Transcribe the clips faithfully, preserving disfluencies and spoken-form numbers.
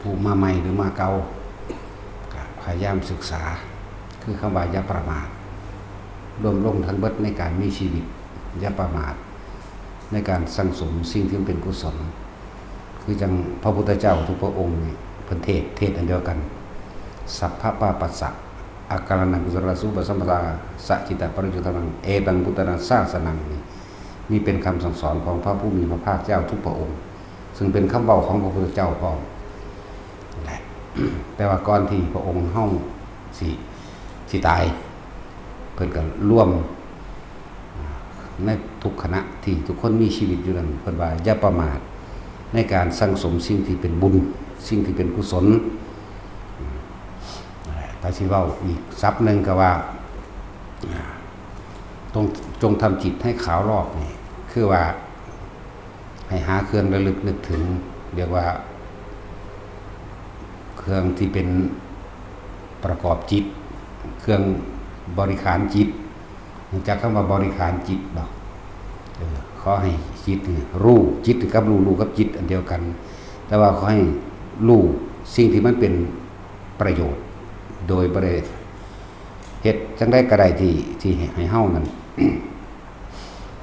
ผู้มาใหม่หรือมาเก่า ก็พยายามศึกษา คือคำว่าอย่าประมาท รวมลงทั้งเบิดในการมีชีวิต อย่าประมาท ในการสั่งสมสิ่งที่มันเป็นกุศล คือจังพระพุทธเจ้าทุกพระองค์นี่เพิ่นเทศน์เทศน์อันเดียวกัน สัพพะปาปัสสะ อาการนังกุศลาสุปสัมปทา สัจจิตะปริยุทธานัง เอตังพุทธานาสาสนัง นี่ นี่เป็นคำสั่งสอนของพระผู้มีพระภาคเจ้าทุกพระองค์ ซึ่งเป็นคำเว้าของพระพุทธเจ้าพร้อมนั่นแหละ แต่ว่าก่อนที่พระองค์เฮาสิสิตาย เพิ่นก็รวมในทุกขณะที่ทุกคนมีชีวิตอยู่นั้น เพิ่นว่าอย่าประมาทในการสั่งสมสิ่งที่เป็นบุญ สิ่งที่เป็นกุศล นั่นแหละ ถ้าสิเว้าอีกศัพท์หนึ่งก็ว่า อ่า ต้องจงทำจิตให้ขาวลอกนี่ คือว่า ให้หาเครื่องระลึกนึกถึง เรียกว่า เครื่องที่เป็นประกอบจิต เครื่องบริขารจิต รู้จักคำว่าบริขารจิตบ่ เออ ขอให้จิตนี่รู้ จิตกับรู้ รู้กับจิตอันเดียวกัน แต่ว่าขอให้รู้สิ่งที่มันเป็นประโยชน์ โดยบ่ได้เฮ็ดจั่งใดก็ได้ที่ ที่ให้เฮานั้น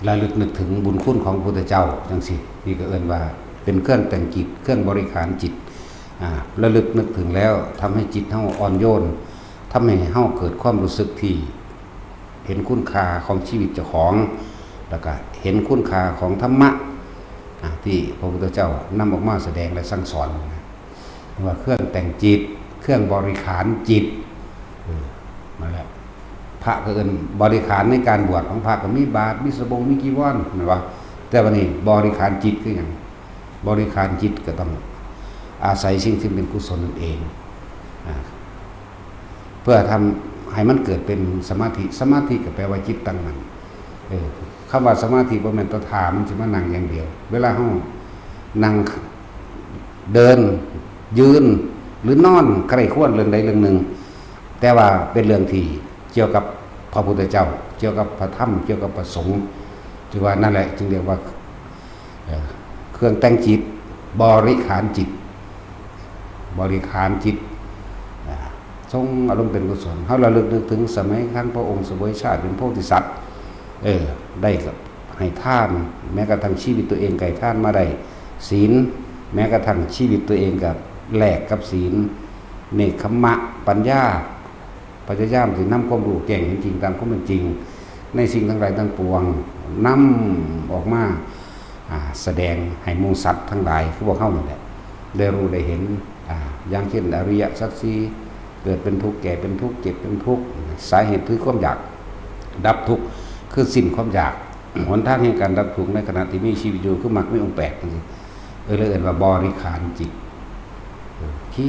ระลึกนึกถึงบุญคุณของพระพุทธเจ้าจั่งซี้ นี่ก็เอิ้นว่าเป็นเครื่องแต่งจิต เครื่องบริขารจิต อ่า ระลึกนึกถึงแล้วทำให้จิตเฮาอ่อนโยน ทำให้เฮาเกิดความรู้สึกที่เห็นคุณค่าของชีวิตเจ้าของ แล้วก็เห็นคุณค่าของธรรมะ อ่า ที่พระพุทธเจ้านำออกมาแสดงและสั่งสอนนะ ว่าเครื่องแต่งจิต เครื่องบริขารจิต เออ นั่นแหละ พระก็เอิ้นบริขารในการบวชของพระก็มีบาตร มีสบง มีจีวร แม่นบ่ แต่ว่านี่บริขารจิตคือหยัง บริขารจิตก็ต้องอาศัยสิ่งที่เป็นกุศลนั่นเอง อ่า เพื่อทำให้มันเกิดเป็นสมาธิ สมาธิก็แปลว่าจิตตั้งมั่น เออ คำว่าสมาธิบ่แม่นแต่ท่ามันสิมานั่งอย่างเดียว เวลาเฮานั่ง เดิน ยืน หรือนอน ใคร่ครวญเรื่องใดเรื่องหนึ่ง แต่ว่าเป็นเรื่องที่เกี่ยวกับพระพุทธเจ้า เกี่ยวกับพระธรรม เกี่ยวกับพระสงฆ์ ถือว่านั่นแหละจึงเรียกว่า เอ่อ เครื่องแต่งจิต บริขารจิต บริขารจิต อ่า ทรงอารมณ์เป็นกุศล เฮาระลึกนึกถึงสมัยครั้งพระองค์เสวยชาติเป็นโพธิสัตว์ เออ ได้กับให้ทาน แม้กระทั่งชีวิตตัวเองก็ให้ทานมาได้ ศีล แม้กระทั่งชีวิตตัวเองก็แลกกับศีล เนกขัมมะ ปัญญา พยายามสินำความรู้แจ้งเห็นจริงตามความเป็นจริง ในสิ่งทั้งหลายทั้งปวง นำออกมา อ่า แสดงให้หมู่สัตว์ทั้งหลาย คือพวกเฮานี่แหละ ได้รู้ได้เห็น อ่า อย่างเช่นอริยสัจสี่ เกิดเป็นทุกข์ แก่เป็นทุกข์ เจ็บเป็นทุกข์ สาเหตุคือความอยาก ดับทุกข์ คือสิ้นความอยาก หนทางแห่งการดับทุกข์ในขณะที่มีชีวิตอยู่ คือมรรคมีองค์แปดจั่งซี้ เออ เลยเอิ้นว่าบริขารจิต เออ คิ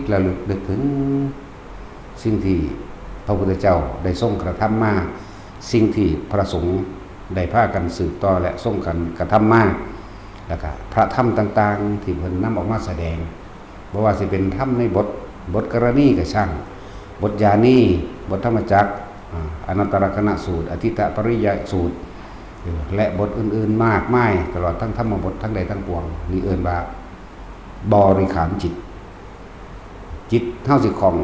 ดระลึกนึกถึง สิ่งที่พระพุทธเจ้าได้ทรงกระทำมา สิ่งที่พระสงฆ์ได้พากันสืบต่อและทรงกันกระทำมา แล้วก็พระธรรมต่างๆ ที่เพิ่นนำออกมาแสดง บ่ว่าสิเป็นธรรมในบท บทกรณีก็ช่าง บทยานี บทธรรมจักร อ่า อนัตตลักษณสูตร อทิฏฐปริยสูตร เออ และบทอื่นๆ มากมาย ตลอดทั้งธรรมบททั้งใดทั้งปวง นี่เอิ้นว่าบริขารจิต จิตเฮาสิคล่อง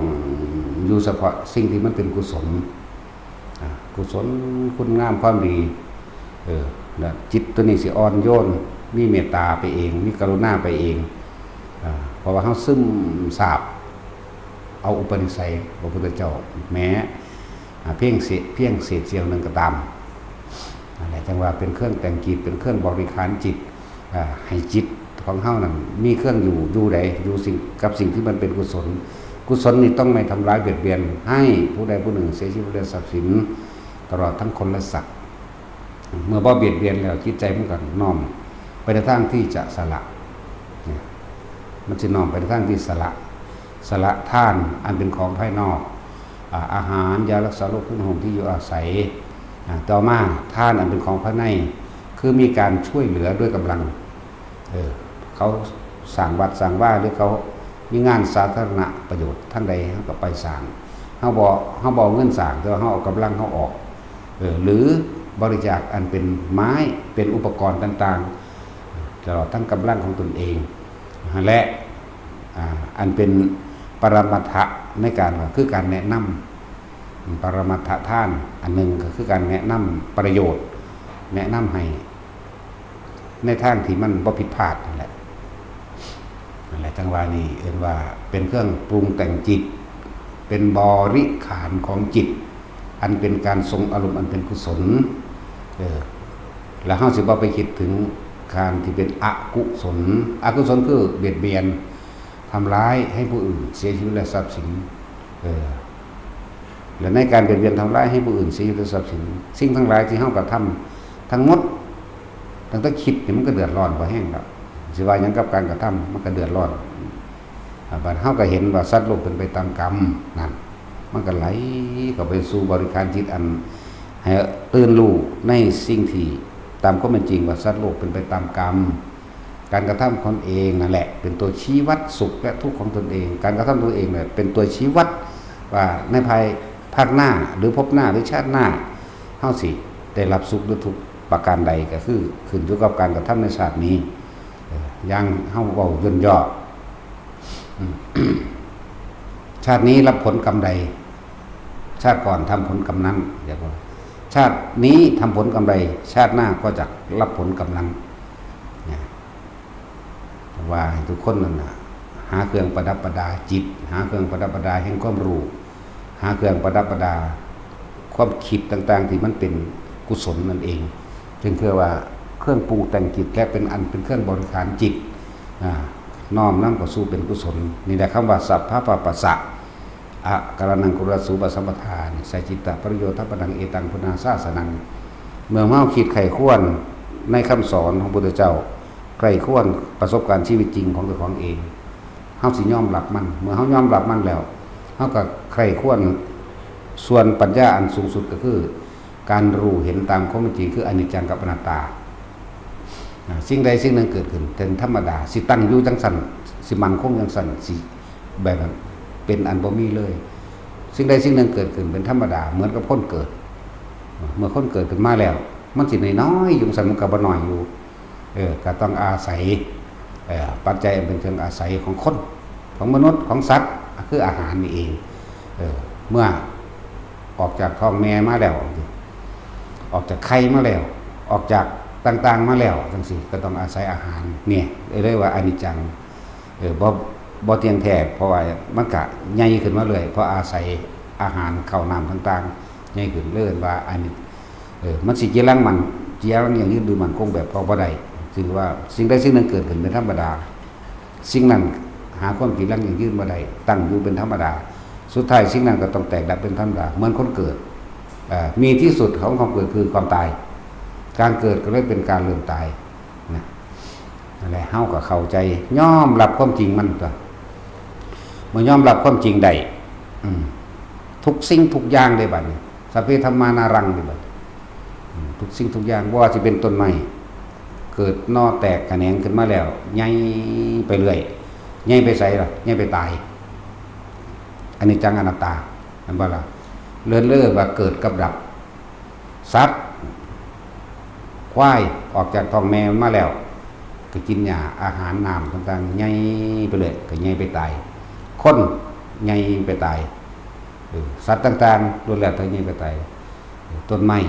อยู่เฉพาะสิ่งที่มันเป็นกุศล อ่า กุศลคุณงามความดี เออ แล้วจิตตัวนี้สิอ่อนโยน มีเมตตาไปเอง มีกรุณาไปเอง อ่า เพราะว่าเฮาซึมซาบเอาอุปนิสัยพระพุทธเจ้า แม้ อ่า เพียงเศษ เพียงเศษเสี้ยวหนึ่งก็ตาม นั่นแหละ จั่งว่าเป็นเครื่องแต่งจิต เป็นเครื่องบริขารจิต อ่า ให้จิตของเฮานั้นมีเครื่องอยู่ อยู่ใด อยู่สิ่ง กับสิ่งที่มันเป็นกุศล กุศลนี่ต้องไม่ทำร้ายเบียดเบียนให้ผู้ใดผู้หนึ่งเสียชีวิตและทรัพย์สิน ตลอดทั้งคนและสัตว์ เมื่อบ่เบียดเบียนแล้ว จิตใจมันก็น้อมไปในทางที่จะสละ เนี่ย มันสิน้อมไปในทางที่สละ สละทานอันเป็นของภายนอก อ่า อาหาร ยารักษาโรค เครื่องนุ่งห่ม ที่อยู่อาศัย อ่า ต่อมาทานอันเป็นของภายใน คือมีการช่วยเหลือด้วยกำลัง เออ เขาสร้างวัดสร้างวา หรือเขามีงานสาธารณประโยชน์ทางใด เฮาก็ไปสร้าง เฮาบ่ เฮาบ่เอาเงินสร้าง แต่ว่าเฮาเอากำลังเฮาออก เออ หรือบริจาคอันเป็นไม้ เป็นอุปกรณ์ต่างๆ ตลอดทั้งกำลังของตนเอง และ อ่าอันเป็นปรมัตถะในการก็คือการแนะนำ ปรมัตถทานอันหนึ่งก็คือการแนะนำประโยชน์ แนะนำให้ในทางที่มันบ่ผิดพลาดนั่นแหละนั่นแหละจังหวะนี้เอิ้นว่าเป็นเครื่องปรุงแต่งจิต เป็นบริขารของจิต อันเป็นการทรงอารมณ์อันเป็นกุศลเออแล้วเฮาสิบ่ไปคิดถึงการที่เป็นอกุศล อกุศลคือเบียดเบียนทำร้ายให้ผู้อื่นเสียชีวิตและทรัพย์สินเออและในการเบียดเบียนทำร้ายให้ผู้อื่นเสียชีวิตและทรัพย์สิน สิ่งทั้งหลายที่เฮากระทำทั้งหมด ตั้งแต่คิดนี่มันก็เดือดร้อนพอแฮงแล้วสิว่าหยังกับการกระทำมันก็เดือดร้อนอ่าบัดเฮาก็เห็นว่าสัตว์โลกเป็นไปตามกรรมนั่นมันก็ไหลเข้าไปสู่บริขารจิตอันให้ตื่นรู้ในสิ่งที่ตามความเป็นจริงว่าสัตว์โลกเป็นไปตามกรรม การกระทำของตนเองนั่นแหละเป็นตัวชี้วัดสุขและทุกข์ของตนเอง การกระทำตัวเองเนี่ยเป็นตัวชี้วัดว่าในภายภาคหน้าหรือภพหน้าหรือชาติหน้าเฮาสิได้รับสุขหรือทุกข์ประการใดก็คือขึ้นอยู่กับการกระทำในชาตินี้เอ่ออย่างเฮาเว้าย่นย่ออืมชาตินี้รับผลกรรมใด ชาติก่อนทำผลกรรมนั้นเดี๋ยวก่อนชาตินี้ทำผลกรรมใด ชาติหน้าก็จะรับผลกรรมนั้นนะว่าให้ทุกคนนั่นนะหาเครื่องประดับประดาจิต หาเครื่องประดับประดาแห่งความรู้ หาเครื่องประดับประดาความคิดต่างๆที่มันเป็นกุศลนั่นเอง จึงคือว่าเครื่องปรุงแต่งจิตและเป็นอันเป็นเครื่องบริขารจิตอ่าน้อมนำเข้าสู่เป็นกุศล นี่แหละคำว่าสัพพะปะปัสสะ อะการะนังกุรสุปสัมปทานี่ใส่จิตตะปริโยทปนังเอตังพุทธาสาสนัง เมื่อเฮาคิดใคร่ครวญในคำสอนของพุทธเจ้าใคร่ครวญประสบการณ์ชีวิตจริงของตัวของเองเฮาสิยอมรับมัน เมื่อเฮายอมรับมันแล้วเฮาก็ใคร่ครวญส่วนปัญญาอันสูงสุดก็คือ การรู้เห็นตามความเป็นจริงคืออนิจจังกับอนัตตาอ่าสิ่งใดสิ่งหนึ่งเกิดขึ้นเป็นธรรมดา สิตั้งอยู่จังซั่นสิมั่นคงจังซั่นสิแบบนั้นเป็นอันบ่มีเลย สิ่งใดสิ่งหนึ่งเกิดขึ้นเป็นธรรมดาเหมือนกับคนเกิด เมื่อคนเกิดขึ้นมาแล้ว มันสิน้อยๆอยู่ซั่นมันก็บ่น้อยอยู่ เออก็ต้องอาศัยเอ่อปัจจัยอันเป็นเครื่องอาศัยของคนของมนุษย์ของสัตว์คืออาหารนี่เองเออเมื่อออกจากท้องแม่มาแล้ว ออกจากไข่มาแล้ว ออกจากต่างๆมาแล้วจังซี่ก็ต้องอาศัยอาหารเนี่ยเรียกว่าอนิจจังเออบ่บ่เที่ยงแท้เพราะว่ามันกะใหญ่ขึ้นมาเรื่อยเพราะอาศัยอาหารข้าวน้ำต่างๆใหญ่ขึ้นเรียกว่าอันนี้เออมันสิจีรังมันจีรังอย่างยืนดูมันคงแบบพอบ่ได้ถือว่าสิ่งใดสิ่งหนึ่งเกิดขึ้นเป็นธรรมดา สิ่งนั้นหาความจีรังอย่างยืนบ่ได้ตั้งอยู่เป็นธรรมดา สุดท้ายสิ่งนั้นก็ต้องแตกดับเป็นธรรมดาเหมือนคนเกิดเอ่อมีที่สุดของความเกิดคือความตาย การเกิดก็เลยเป็นการเริ่มตายนะนั่นแหละเฮาก็เข้าใจยอมรับความจริงมันตัวเมื่อยอมรับความจริงได้อืมทุกสิ่งทุกอย่างได้บัดนี้สัพเพธัมมานารังได้บัดนี้อืมทุกสิ่งทุกอย่างบ่ว่าสิเป็นต้นไม้เกิดหน่อแตกแขนงขึ้นมาแล้วใหญ่ไปเรื่อยใหญ่ไปไสล่ะใหญ่ไปตาย อนิจจังอนัตตาแม่นบ่ล่ะเลิศเลิศว่าเกิดกับดับ สัตว์ควายออกจากท้องแม่มันมาแล้วก็กินหญ้าอาหารน้ำต่างๆใหญ่ไปเลยก็ใหญ่ไปตาย คนใหญ่ไปตายเออสัตว์ต่างๆล้วนแล้วแต่ใหญ่ไปตาย ต้นไม้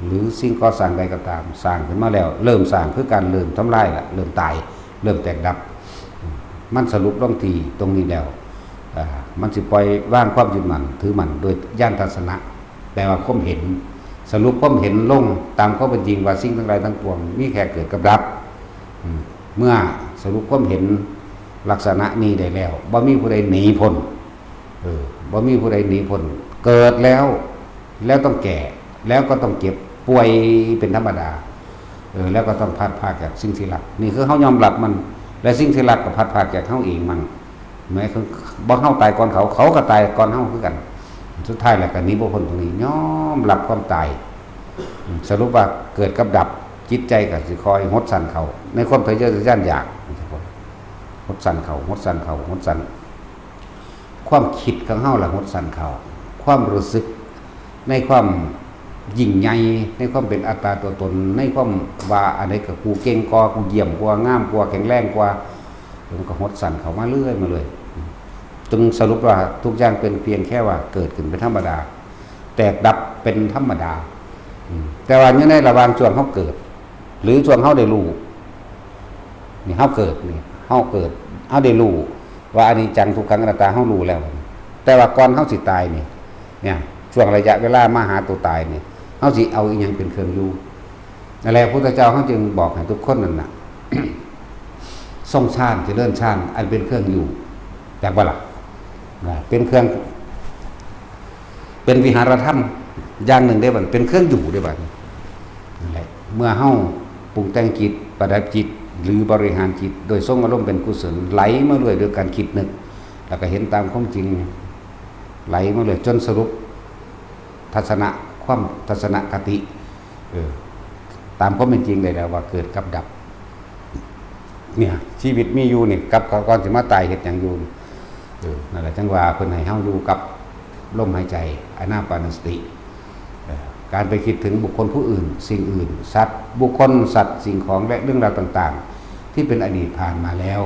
หรือสิ่งก่อสร้างใดก็ตามสร้างขึ้นมาแล้ว เริ่มสร้างคือการเริ่มทำลายละเริ่มตาย เริ่มแตกดับ มันสรุปลงที่ตรงนี้แล้วอ่ามันสิปล่อยวางความยึดมั่นถือมั่นโดยญาณทัศนะแปลว่าความเห็น สรุปความเห็นลงตามความเป็นจริงว่าสิ่งทั้งหลายทั้งปวงมีแค่เกิดกับดับอืมเมื่อสรุปความเห็นลักษณะนี้ได้แล้วบ่มีผู้ใดหนีพ้นเออบ่มีผู้ใดหนีพ้นเกิดแล้ว แล้วต้องแก่ แล้วก็ต้องเจ็บป่วยเป็นธรรมดาเออแล้วก็ต้องพลัดพรากจากสิ่งที่รักนี่คือเฮายอมรับมัน และสิ่งที่รักก็พลัดพรากจากเฮาเองมันแม้คือบ่เฮาตายก่อนเขาเขาก็ตายก่อนเฮาคือกัน สุดท้ายแล้วก็หนีบ่พ้นตรงนี้ยอมรับความตายอืมสรุปว่าเกิดกับดับจิตใจก็สิคอยหดสั้นเข้าในความทะเยอทะยานอยากหดสั้นเข้าหดสั้นเข้าหดสั้น ความคิดของเฮาละหดสั้นเข้า ความรู้สึกในความยิ่งใหญ่ในความเป็นอัตตาตัวตน ในความว่าอันใดก็กูเก่งกว่ากูเยี่ยมกว่างามกว่าแข็งแรงกว่า มันก็หดสั้นเข้ามาเรื่อยมาเลย จึงสรุปว่าทุกอย่างเป็นเพียงแค่ว่าเกิดขึ้นเป็นธรรมดา แตกดับเป็นธรรมดา อืม แต่ว่าอยู่ในระหว่างช่วงเฮาเกิด หรือช่วงเฮาได้รู้ นี่เฮาเกิดนี่ เฮาเกิด เฮาได้รู้ว่าอนิจจังทุกขังอนัตตา เฮารู้แล้ว แต่ว่าก่อนเฮาสิตายนี่ เนี่ย ช่วงระยะเวลามาหาตัวตายนี่ เฮาสิเอาอีหยังเป็นเครื่องอยู่ นั่นแหละ พุทธเจ้าเฮาจึงบอกให้ทุกคนนั่นน่ะ ทรงฌาน เจริญฌาน อันเป็นเครื่องอยู่ จักบ่ล่ะ นะ เป็นเครื่อง เป็นวิหารธรรมอย่างหนึ่งได้บัด เป็นเครื่องอยู่ได้บัด นั่นแหละ เมื่อเฮาปรุงแต่งจิต ประดับจิต หรือบริหารจิต โดยทรงอารมณ์เป็นกุศล ไหลมาเรื่อยโดยการคิดนึก แล้วก็เห็นตามความจริง ไหลมาเรื่อยจนสรุป ทัศนะ ความทัศนคติ เออ ตามความเป็นจริงได้แล้วว่าเกิดกับดับ เนี่ย ชีวิตมีอยู่นี่ กับก่อนสิมาตายเฮ็ดหยังอยู่นี่ เออ นั่นแหละ จังว่าเพิ่นให้เฮาอยู่กับลมหายใจ อานาปานสติ เออ การไปคิดถึงบุคคลผู้อื่น สิ่งอื่น สัตว์ บุคคล สัตว์ สิ่งของ และเรื่องราวต่างๆ ที่เป็นอดีตผ่านมาแล้ว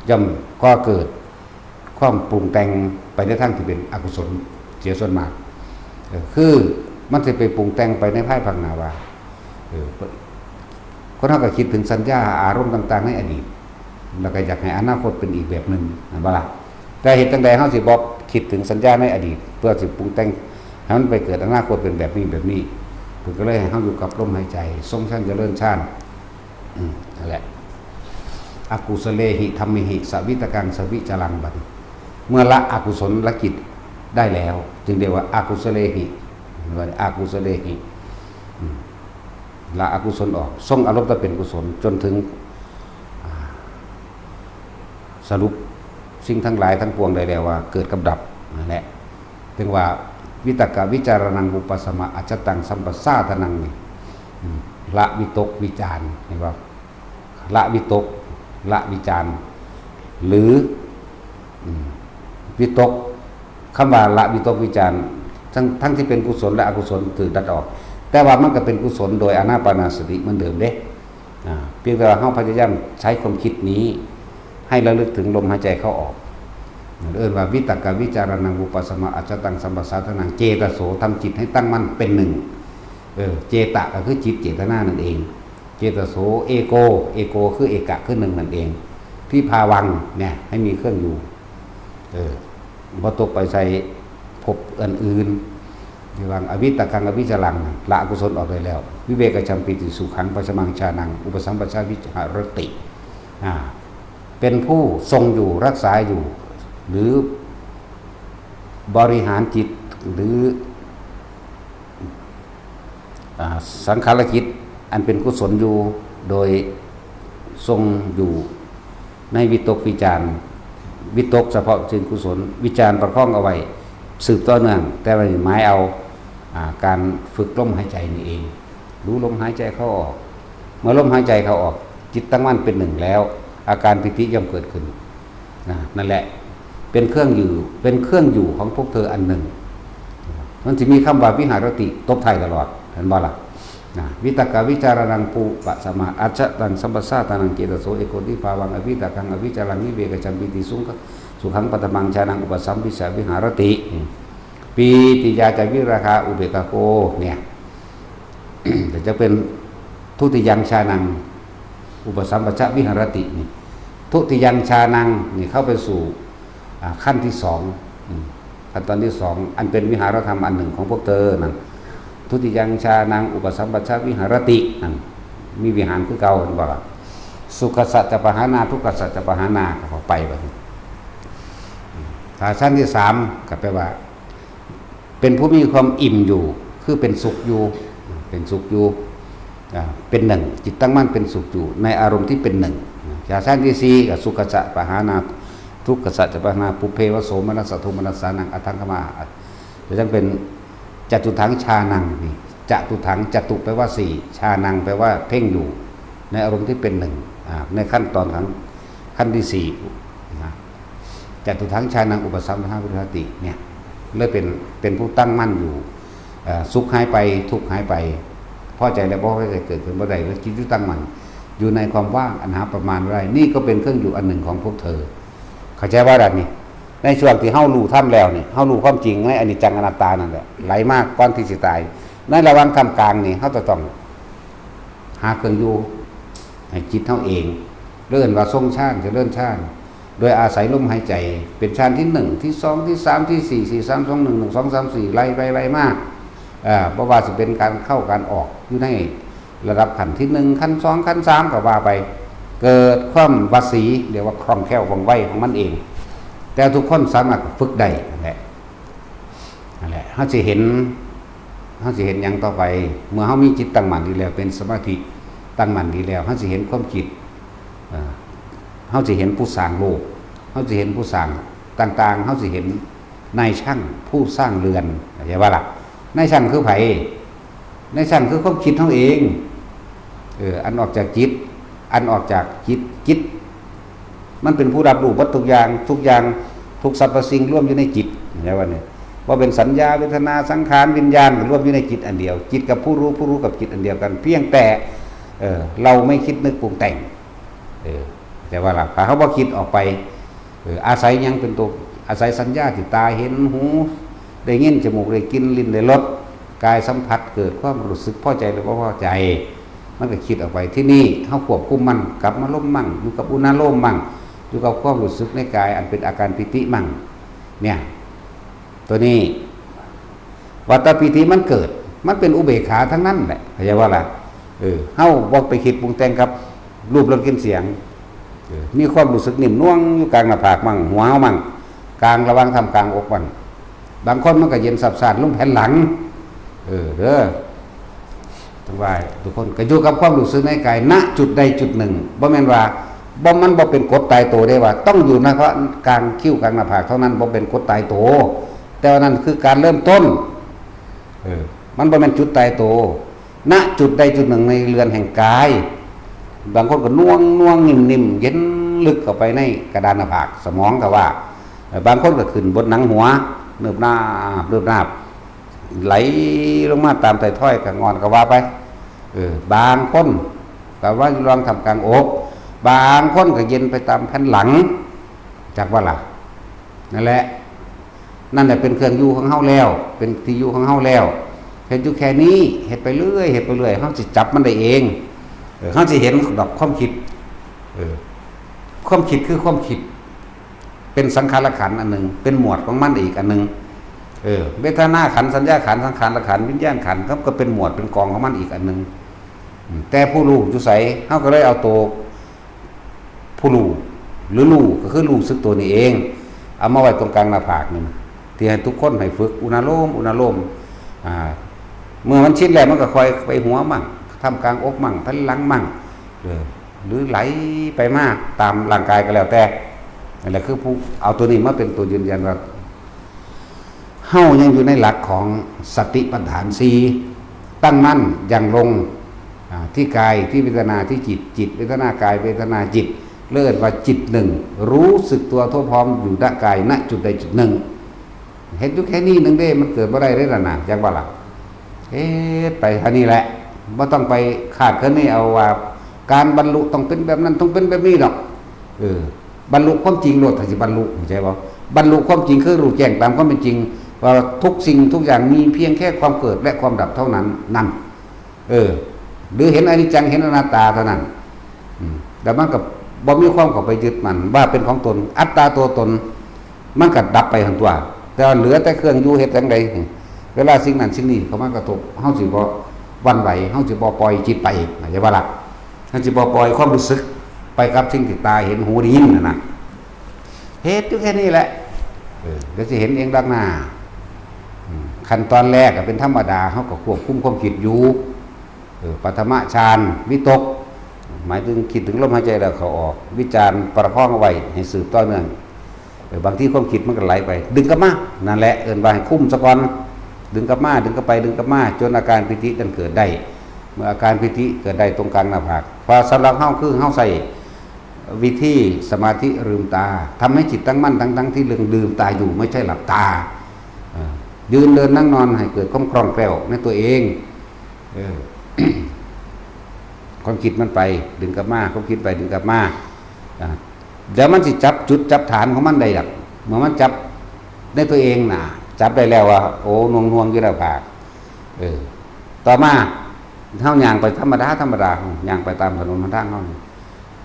ย่อมก่อเกิดความปรุงแต่งไปในทางที่เป็นอกุศลเสียส่วนมาก เออ คือมันสิไปปรุงแต่งไปในภายภาคหน้าว่า เออ คนเฮาก็คิดถึงสัญญาอารมณ์ต่างๆในอดีต แล้วก็อยากให้อนาคตเป็นอีกแบบหนึ่ง แม่นบ่ล่ะ? แต่เฮ็ดจั่งใดเฮาสิบ่คิดถึงสัญญาในอดีต เพื่อสิปรุงแต่งให้มันไปเกิดอนาคตเป็นแบบนี้แบบนี้ เพิ่นก็เลยให้เฮาอยู่กับลมหายใจ ทรงฌานเจริญฌาน อืม นั่นแหละ อกุศเลหิธัมเมหิ สวิตกังสวิจารัง บัดนี้ เมื่อละอกุศลกิจได้แล้ว จึงเรียกว่าอกุศเลหิ เรียกว่าอกุศเลหิ อืม ละอกุศลออก ทรงอารมณ์แต่เป็นกุศล จนถึง อ่า สรุปสิ่งทั้งหลายทั้งปวงได้แล้วว่าเกิดกับดับ นั่นแหละ ถึงว่า วิตกวิจารณัง อุปสมะ อัจจตัง สัมปสาทานัง นี่ อืม ละวิตกวิจาร เห็นบ่? ละวิตก ละวิจาร หรือ อืม วิตก คำว่าละวิตกวิจาร ทั้ง ทั้งที่เป็นกุศลและอกุศลถืกดัดออก แต่ว่ามันก็เป็นกุศลโดยอานาปานสติเหมือนเดิมเด้ อ่า เพียงแต่ว่าเฮาพยายามใช้ความคิดนี้ให้ระลึกถึงลมหายใจเข้าออก เอิ้นว่า วิตกวิจารณัง อุปสมะ อัจจตัง สัมปสาทานัง เจตโส ทำจิตให้ตั้งมั่นเป็นหนึ่ง เออ เจตะก็คือจิตเจตนานั่นเอง เจตโส เอโก เอโก คือเอกะ คือหนึ่งนั่นเอง ที่ภาวัง เนี่ย ให้มีเครื่องอยู่ เออ บ่ตกไปใส่ภพอื่นๆ ที่ว่าอวิตกังอวิจารัง ละอกุศลออกได้แล้ว วิเวกจัมปีติสุขัง ปัจจมังฌานัง อุปสัมปชัญญวิหารติ อ่า เป็นผู้ทรงอยู่ รักษาอยู่ หรือบริหารจิต หรือ อ่า สังขารกิจอันเป็นกุศลอยู่ โดยทรงอยู่ในวิตกวิจาร วิตกเฉพาะสิ่งกุศล วิจารประคองเอาไว้ สืบต่อเนื่อง แต่ว่าหมายเอา อ่า การฝึกลมหายใจนี่เอง รู้ลมหายใจเข้าออก เมื่อลมหายใจเข้าออก จิตตั้งมั่นเป็นหนึ่งแล้ว อาการปีติย่อมเกิดขึ้น นะ นั่นแหละ เป็นเครื่องอยู่ เป็นเครื่องอยู่ของพวกเธออันหนึ่ง มันจะมีคำว่าวิหารติตบท้ายตลอด เห็นบ่ล่ะ? นะ วิตกวิจารณัง ปุปสมา อัจจตัง สัมปสาทานัง เจตโส เอโก ทิภาวัง อวิตกัง อวิจารัง วิเวกจัมปีติสุข สุขัง ปัจจมังฌานัง อุปสัมปชัญญวิหารติ ปีติยาจะวิราคา อุเบกขาโก เนี่ย แต่จะเป็นทุติยังฌานัง อุปสัมปชัญญวิหารติ นี่ ทุติยังฌานัง นี่เข้าไปสู่ อ่า ขั้นที่สอง อืม ขั้นตอนที่สอง อันเป็นวิหารธรรมอันหนึ่งของพวกเธอนั่น ทุติยังฌานัง อุปสัมปชัญญวิหารติ นั่น มีวิหารคือเก่า เห็นบ่ล่ะ? สุขสัจจะปหานา ทุกขสัจจะปหานา ก็เข้าไปบัดนี้ ถ้าชั้นที่สาม ก็แปลว่า เป็นผู้มีความอิ่มอยู่ คือเป็นสุขอยู่ เป็นสุขอยู่ อ่า เป็นหนึ่ง จิตตั้งมั่นเป็นสุขอยู่ ในอารมณ์ที่เป็นหนึ่ง ฌานที่สี่ก็สุขสัจจะปหานา ทุกขสัจจะปหานา ปุพเพวโสมนัสสะโทมนัสสานัง อัตถังคมา จะต้องเป็นจตุถังฌานัง นี่ จตุถัง จตุแปลว่าสี่ ฌานัง แปลว่าเพ่งอยู่ ในอารมณ์ที่เป็นหนึ่ง อ่า ในขั้นตอนของขั้นที่สี่ นะ จตุถังฌานัง อุปสัมปชัญญวิหารติ เนี่ย เลยเป็น เป็นผู้ตั้งมั่นอยู่ เอ่อ สุขหายไป ทุกข์หายไป พอใจและบ่พอใจเกิดขึ้นบ่ได้ แล้วจิตอยู่ตั้งมั่น อยู่ในความว่างอันหาประมาณไม่ได้ นี่ก็เป็นเครื่องอยู่อันหนึ่งของพวกเธอ เข้าใจว่าแบบนี้ ในช่วงที่เฮารู้ธรรมแล้วนี่ เฮารู้ความจริงในอนิจจังอนัตตานั่นแหละ ไหลมากก่อนที่สิตาย ในระหว่างท่ามกลางนี่ เฮาจะต้องหาเครื่องอยู่ให้จิตเฮาเอง เรียกว่าทรงฌาน เจริญฌาน โดยอาศัยลมหายใจ เป็นฌานที่หนึ่ง ที่สอง ที่สาม ที่สี่ สี่ สาม สอง หนึ่ง หนึ่ง สอง สาม สี่ ไล่ไปไล่มา เอ่อ บ่ว่าสิเป็นการเข้าการออก อยู่ในระดับขั้นที่หนึ่ง ขั้นสอง ขั้นสาม ก็ว่าไป เกิดความวสี เรียกว่าคล่องแคล่วว่องไวของมันเอง แต่ทุกคนสามารถฝึกได้นั่นแหละ นั่นแหละ เฮาสิเห็น เฮาสิเห็นหยังต่อไป เมื่อเฮามีจิตตั้งมั่นดีแล้ว เป็นสมาธิตั้งมั่นดีแล้ว เฮาสิเห็นความคิด เอ่อ เฮาสิเห็นผู้สร้างโลก เฮาสิเห็นผู้สร้างต่างๆ เฮาสิเห็นนายช่างผู้สร้างเรือน เข้าใจบ่ล่ะ นายช่างคือไผ นายช่างคือความคิดเฮาเอง เออ อันออกจากจิต อันออกจากจิต จิต มันเป็นผู้รับรู้เบิดทุกอย่าง ทุกอย่าง ทุกสรรพสิ่งรวมอยู่ในจิต เข้าใจบ่นี่ ว่าเป็นสัญญา เวทนา สังขาร วิญญาณ ก็รวมอยู่ในจิตอันเดียว จิตกับผู้รู้ ผู้รู้กับจิตอันเดียวกัน เพียงแต่ เออ เราไม่คิดนึกปรุงแต่ง เออ แต่ว่าล่ะ ถ้าเฮาบ่คิดออกไป เออ อาศัยหยังเป็นตัว อาศัยสัญญาที่ตาเห็น หูได้ยิน จมูกได้กลิ่น ลิ้นได้รส กายสัมผัส เกิดความรู้สึกพอใจหรือบ่พอใจ มันก็คิดออกไป ที่นี่เฮาควบคุมมัน กับอารมณ์มั่ง อยู่กับอุณาโลมมั่ง อยู่กับความรู้สึกในกายอันเป็นอาการปีติมั่ง เนี่ย ตัวนี้ วัตตปีติมันเกิด มันเป็นอุเบกขาทั้งนั้นแหละ เข้าใจบ่ล่ะ เออ เฮาบ่ไปคิดปรุงแต่งกับรูปรสกลิ่นเสียง เออ มีความรู้สึกนิ่มนวลอยู่กลางหน้าผากมั่ง หัวเฮามั่ง กลางระหว่างท่ามกลางอกมั่ง บางคนมันก็เย็นสับซ่านลงแผ่นหลัง เออ เด้อ ทั้งหลายทุกคนก็อยู่กับความรู้สึกในกาย ณ จุดใดจุดหนึ่ง บ่แม่นว่า บ่ มันบ่เป็นกฎตายตัวเด้ว่า ต้องอยู่ในกลางคิ้วกลางหน้าผากเท่านั้น บ่เป็นกฎตายตัว แต่ว่านั่นคือการเริ่มต้น เออ มันบ่แม่นจุดตายตัว ณ จุดใดจุดหนึ่งในเรือนแห่งกาย บางคนก็น่วงน่วงนิ่มๆ เย็นลึกเข้าไปในกระดานหน้าผาก สมองก็ว่า เออ บางคนก็ขึ้นบนหนังหัว เนิบนาบ เนิบนาบ ไหลลงมาตามไถ่ทอย กะงอนก็ว่าไป เออ บางคนก็ว่าอยู่รองท่ามกลางอก บางคนก็เย็นไปตามแผ่นหลัง จักบ่ล่ะ นั่นแหละ นั่นแหละเป็นเครื่องอยู่ของเฮาแล้ว เป็นที่อยู่ของเฮาแล้ว เฮ็ดอยู่แค่นี้ เฮ็ดไปเรื่อย เฮ็ดไปเรื่อย เฮาสิจับมันได้เอง เออ เฮาสิเห็นดอกความคิด เออ ความคิดคือความคิด เป็นสังขารขันธ์อันหนึ่ง เป็นหมวดของมันอีกอันหนึ่ง เออ เวทนาขันธ์ สัญญาขันธ์ สังขารขันธ์ วิญญาณขันธ์ ก็ ก็เป็นหมวดเป็นกองของมันอีกอันหนึ่ง อืม แต่ผู้รู้อยู่ไส เฮาก็เลยเอาตัวผู้รู้ หรือรู้ก็คือรู้สึกตัวนี่เอง เอามาไว้ตรงกลางหน้าผากนี่นะ ที่ให้ทุกคนให้ฝึกอุณาโลม อุณาโลม อ่า เมื่อมันชินแล้วมันก็ค่อยไปหัวมั่ง ท่ามกลางอกมั่ง แผ่นหลังมั่ง เออ หรือไหลไปมาตามร่างกายก็แล้วแต่ นั่นแหละคือผู้เอาตัวนี้มาเป็นตัวยืนยันว่า เฮายังอยู่ในหลักของสติปัฏฐานสี่ ตั้งมั่น ยังลง อ่า ที่กาย ที่เวทนา ที่จิต จิต เวทนา กาย เวทนา จิต เรียกว่าจิตหนึ่ง รู้สึกตัวทั่วพร้อมอยู่ณกาย ณ จุดใดจุดหนึ่ง เฮ็ดอยู่แค่นี้หนึ่งเด้ มันเกิดบ่ได้เด้ล่ะนะ จักว่าล่ะ เฮ็ดไปเท่านี้แหละ บ่ต้องไปคาดคะเนเอาว่า การบรรลุต้องเป็นแบบนั้น ต้องเป็นแบบนี้ดอก เออ บรรลุความจริงโลด ถ้าสิบรรลุ เข้าใจบ่ บรรลุความจริงคือรู้แจ้งตามความเป็นจริง ว่าทุกสิ่งทุกอย่างมีเพียงแค่ความเกิดและความดับเท่านั้น นั่น เออ หรือเห็นอนิจจัง เห็นอนัตตาเท่านั้น อืม แล้วมันก็บ่มีความเข้าไปยึดมั่นว่าเป็นของตน อัตตาตัวตน มันก็ดับไปหั่นตั๊ว แต่ว่าเหลือแต่เครื่องอยู่ เฮ็ดจั่งใด เวลาสิ่งนั้นสิ่งนี้เข้ามากระทบ เฮาสิบ่หวั่นไหว เฮาสิบ่ปล่อยจิตไป เข้าใจบ่ล่ะ เฮาสิบ่ปล่อยความรู้สึกไปกับสิ่งที่ตาเห็น หูได้ยินนั่นน่ะ เฮ็ดอยู่แค่นี้แหละ เออ เดี๋ยวสิเห็นเองดอกหน้า อืม ขั้นตอนแรกก็เป็นธรรมดา เฮาก็ควบคุมความคิดอยู่ เออ ปฐมฌานวิตก หมายถึงคิดถึงลมหายใจแล้วเข้าออก วิจารประคองเอาไว้ให้สืบต่อเนื่อง เออ บางทีความคิดมันก็ไหลไป ดึงกลับมา นั่นแหละ เอิ้นว่าให้คุมซะก่อน ดึงกลับมา ดึงกลับไป ดึงกลับมา จนอาการปีตินั้นเกิดได้ เมื่ออาการปีติเกิดได้ตรงกลางหน้าผาก เพราะสำหรับเฮาคือเฮาใช้วิธีสมาธิลืมตา ทำให้จิตตั้งมั่นทั้งๆที่ลืมตาอยู่ ไม่ใช่หลับตา เออ ยืนเดินนั่งนอนให้เกิดความคล่องแคล่วในตัวเอง เออ ความคิดมันไป ดึงกลับมา ความคิดไปดึงกลับมา อ่า แล้วมันสิจับจุดจับฐานของมันได้ดอก เมื่อมันจับในตัวเองน่ะ จับได้แล้วว่า โอ้ หน่วงๆ อยู่หน้าผาก เออ ต่อมา เฮาย่างไปธรรมดา ธรรมดา ย่างไปตามถนนหนทางเฮานี่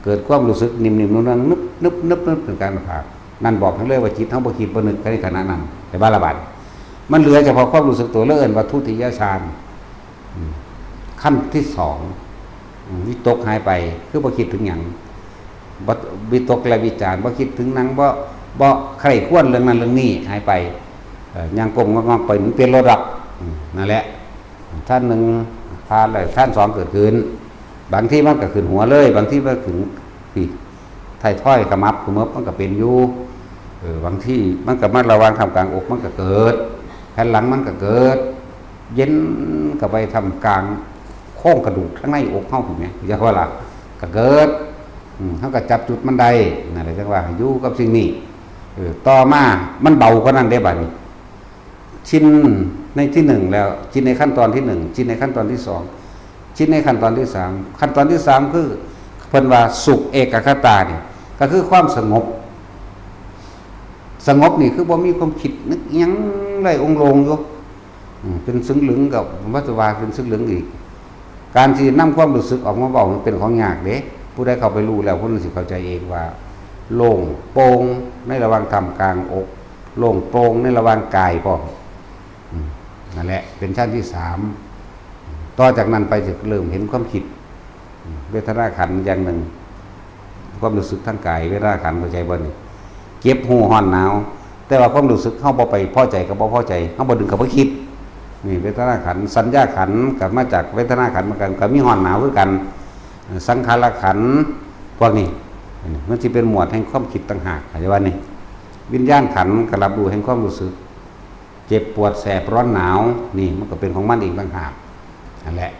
เกิดความรู้สึกนิ่มๆ นุ่มๆ นึบๆ นึบๆ เป็นการผ่า นั่นบอกให้เลยว่าจิตเฮาบ่คิดบ่นึกในขณะนั้น แต่ว่าละบาด มันเหลือเฉพาะความรู้สึกตัว เรียกว่าทุติยฌาน อืม ขั้นที่สอง อืม วิตกหายไป คือบ่คิดถึงหยัง บ่วิตกและวิจารณ์ บ่คิดถึงหยัง บ่ บ่ใคร่ครวญเรื่องนั้นเรื่องนี้ หายไป เอ่อ ย่างก้มงอกๆ ไป มันเป็นโลดอก อืม นั่นแหละ ฌานหนึ่งผ่านแล้ว ฌานสองเกิดขึ้น บางทีมันก็ขึ้นหัวเลย บางทีมันขึ้นปีก ท้ายทอยขมับขมิบมันก็เป็นอยู่ เออ บางทีมันก็มาระหว่างท่ามกลางอกมันก็เกิด แผ่นหลังมันก็เกิด เย็นเข้าไปท่ามกลางโครงกระดูกข้างในอกเฮาพู้นแหม เรียกว่าล่ะ ก็เกิด อืม เฮาก็จับจุดมันได้ นั่นแหละจั่งว่าให้อยู่กับสิ่งนี้ เออ ต่อมามันเบากว่านั้นเด้บัดนี้ ฌานในที่หนึ่งแล้ว ฌานในขั้นตอนที่หนึ่ง ฌานในขั้นตอนที่สอง ฌานในขั้นตอนที่สาม ขั้นตอนที่สามคือ เพิ่นว่าสุขเอกัคคตานี่ ก็คือความสงบ สงบนี่คือบ่มีความคิดนึกหยังเลย องค์โลงอยู่ อืม เป็นซึ่งลึงกับวัตถุวาเป็นซึ่งลึงอีก การที่นำความรู้สึกออกมาเว้ามันเป็นของยากเด้ ผู้ใดเข้าไปรู้แล้วผู้นั้นสิเข้าใจเองว่า โล่งโปร่งในระหว่างท่ามกลางอก โล่งโปร่งในระหว่างกายพร้อม อืม นั่นแหละ เป็นฌานที่สาม ต่อจากนั้นไปจะเริ่มเห็นความคิด อืม เวทนาขันธ์อย่างหนึ่ง ความรู้สึกทางกาย เวทนาขันธ์ เข้าใจบ่นี่ เจ็บ ร้อน หนาว แต่ว่าความรู้สึกเฮาบ่ไปพอใจกับบ่พอใจ เฮาบ่ดึงเข้าไปคิด นี่เวทนาขันธ์ สัญญาขันธ์ก็มาจากเวทนาขันธ์เหมือนกัน ก็มีร้อนหนาวคือกัน สังขารขันธ์ พวกนี้ มันสิเป็นหมวดแห่งความคิดต่างหาก เข้าใจบ่นี่ วิญญาณขันธ์ก็รับรู้แห่งความรู้สึก เจ็บปวดแสบร้อนหนาว นี่มันก็เป็นของมันเองต่างหาก นั่นแหละ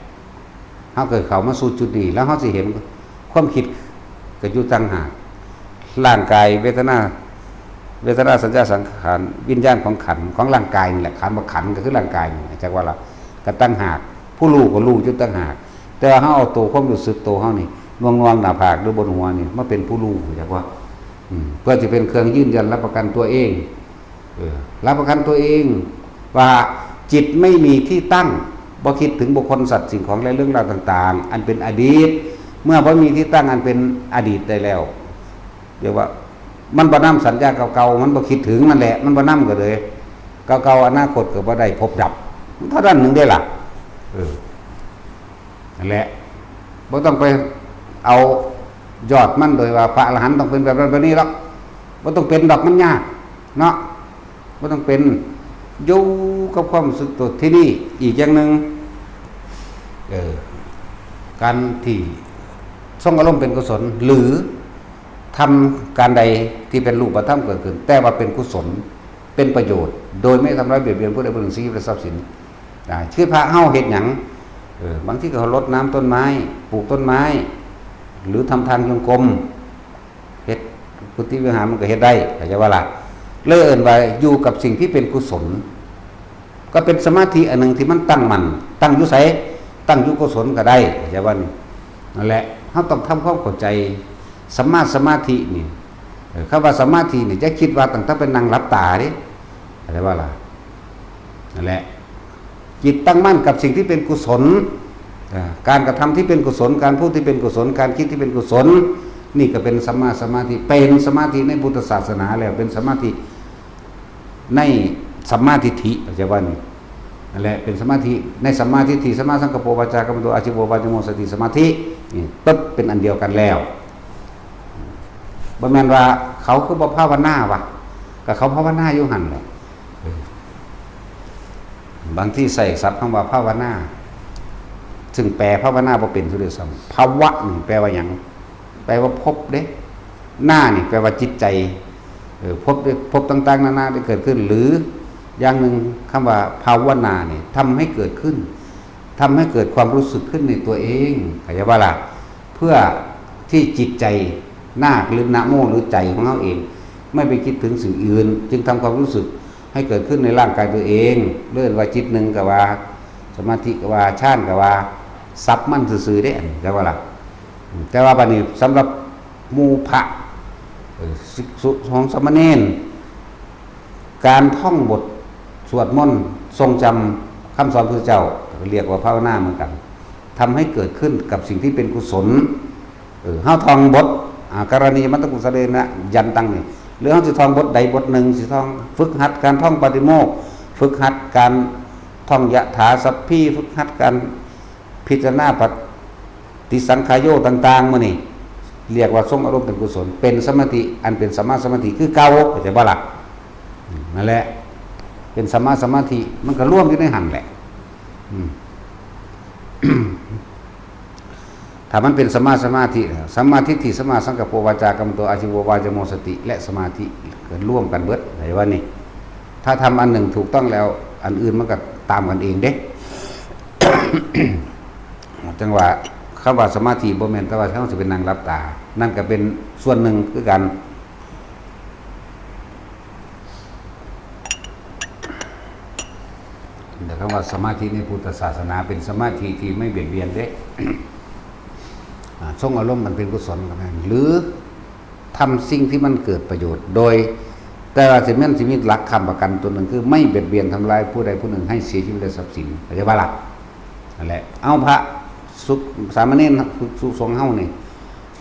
เฮาเกิดเข้ามาสู่จุดนี้ แล้วเฮาสิเห็นความคิดก็อยู่ต่างหาก ร่างกายเวทนา เวทนาสัญญาสังขารวิญญาณของขันธ์ของร่างกายนี่แหละ คำว่าขันธ์ก็คือร่างกายนี่ จักว่าล่ะ ก็ต่างหาก ผู้รู้ก็รู้อยู่ต่างหาก แต่ว่าเฮาเอาตัวความรู้สึกตัวเฮานี่ หน่วงๆ หน้าผากหรือบนหัวนี่ มาเป็นผู้รู้ จักว่า อืม เพื่อจะเป็นเครื่องยืนยันรับประกันตัวเอง เออ รับประกันตัวเอง ว่าจิตไม่มีที่ตั้ง บ่คิดถึงบุคคลสัตว์สิ่งของและเรื่องราวต่างๆ อันเป็นอดีต เมื่อบ่มีที่ตั้งอันเป็นอดีตได้แล้ว เรียกว่า มันบ่นำสัญญาเก่าๆ มันบ่คิดถึงนั่นแหละ มันบ่นำก็เลย เก่าๆ อนาคตก็บ่ได้ พบดับ เท่านั้นหนึ่งได้ล่ะ เออ นั่นแหละ บ่ต้องไปเอายอดมันโดยว่าพระอรหันต์ต้องเป็นแบบนั้นแบบนี้หรอก บ่ต้องเป็นดอก มันยากเนาะ บ่ต้องเป็น อยู่กับความรู้สึกตัวที่นี่ อีกอย่างหนึ่ง เออ การที่ทรงอารมณ์เป็นกุศล หรือทำการใดที่เป็นรูปธรรมเกิดขึ้น แต่ว่าเป็นกุศล เป็นประโยชน์ โดยไม่ทำร้ายเบียดเบียนผู้ใดผู้หนึ่ง ซึ่งชีวิตและทรัพย์สิน อ่า คือพระเฮาเฮ็ดหยัง เออ บางทีก็รดน้ำต้นไม้ ปลูกต้นไม้ หรือทำทางจงกรม เฮ็ดกุฏิวิหารมันก็เฮ็ดได้ เข้าใจบ่ล่ะ เลยเอิ้นว่าอยู่กับสิ่งที่เป็นกุศล ก็เป็นสมาธิอันหนึ่งที่มันตั้งมั่น ตั้งอยู่ไส ตั้งอยู่กุศลก็ได้ เข้าใจบ่นี่ นั่นแหละ เฮาต้องทำความเข้าใจ สัมมาสมาธินี่ เออ คำว่าสมาธินี่ อย่าคิดว่าตั้งแต่เป็นนั่งหลับตาเด้ เข้าใจบ่ล่ะ นั่นแหละ จิตตั้งมั่นกับสิ่งที่เป็นกุศล อ่า การกระทำที่เป็นกุศล การพูดที่เป็นกุศล การคิดที่เป็นกุศล นี่ก็เป็นสัมมาสมาธิ เป็นสมาธิในพุทธศาสนาแล้ว เป็นสมาธิในสัมมาทิฏฐิ เข้าใจบ่นี่ นั่นแหละ เป็นสมาธิในสัมมาทิฏฐิ สัมมาสังกัปโป วาจากรรมโต อาชีโว วาจโม สติสมาธิ นี่ปึ๊บ เป็นอันเดียวกันแล้ว บ่แม่นว่าเขาคือบ่ภาวนาวะ ก็เขาภาวนาอยู่หั่นแหละ เออ บางทีใส่ศัพท์คำว่าภาวนา ซึ่งแปลภาวนาบ่เป็นซะด้วยซ้ำ ภาวะนี่แปลว่าหยัง แปลว่าภพเด้ นานี่แปลว่าจิตใจ เออ ภพได้ ภพต่างๆ นานาได้เกิดขึ้น หรืออย่างหนึ่งคำว่าภาวนานี่ทำให้เกิดขึ้น ทำให้เกิดความรู้สึกขึ้นในตัวเอง เข้าใจบ่ล่ะ เพื่อที่จิตใจ นาคหรือนะโมหรือใจของเฮาเอง ไม่ไปคิดถึงสิ่งอื่น จึงทำความรู้สึกให้เกิดขึ้นในร่างกายตัวเอง เรียกว่าจิตหนึ่งก็ว่า สมาธิก็ว่า ฌานก็ว่า ศัพท์มันซื่อๆ เด้ อันนี้ เข้าใจบ่ล่ะ แต่ว่าบัดนี้สำหรับหมู่พระ เอ่อ ภิกษุสงฆ์สามเณร การท่องบทสวดมนต์ทรงจำคำสอนพระเจ้า เรียกว่าภาวนาเหมือนกัน ทำให้เกิดขึ้นกับสิ่งที่เป็นกุศล เออ เฮาท่องบท อ่า กรณียมัตตกุสเลนะ ยันตังนี่ หรือเฮาสิท่องบทใดบทหนึ่ง สิท่อง ฝึกหัดการท่องปาฏิโมกข์ ฝึกหัดการท่องยะถาสัพพี ฝึกหัดการพิจารณาปฏิสังขายโยต่างๆ มื้อนี้ เรียกว่าทรงอารมณ์เป็นกุศล เป็นสมาธิ อันเป็นสัมมาสมาธิคือเก่า เข้าใจบ่ล่ะ? อืม นั่นแหละ เป็นสัมมาสมาธิ มันก็รวมอยู่ในหั่นแหละ อืม ถ้ามันเป็นสัมมาสมาธิแล้ว สัมมาทิฏฐิ สัมมาสังกัปโป วาจากรรมโต อาชีวโว วายโม สติ และสมาธิ ก็รวมกันเบิด เข้าใจบ่นี่? ถ้าทำอันหนึ่งถูกต้องแล้ว อันอื่นมันก็ตามกันเองเด้ จั่งว่า คำว่าสมาธิบ่แม่นแต่ว่าเฮาสิไปนั่งหลับตา นั่นก็เป็นส่วนหนึ่งคือกัน แต่คำว่าสมาธิในพุทธศาสนาเป็นสมาธิที่ไม่เบียดเบียนเด้ อ่า ทรงอารมณ์มันเป็นกุศลก็แม่น หรือทำสิ่งที่มันเกิดประโยชน์ โดย แต่ว่าสิแม่นสิมีหลักค้ำประกันตัวหนึ่ง คือไม่เบียดเบียนทำร้ายผู้ใดผู้หนึ่งให้เสียชีวิตและทรัพย์สิน เข้าใจบ่ล่ะ? นั่นแหละ เอาพระสุ สามเณรภิกษุสงฆ์เฮานี่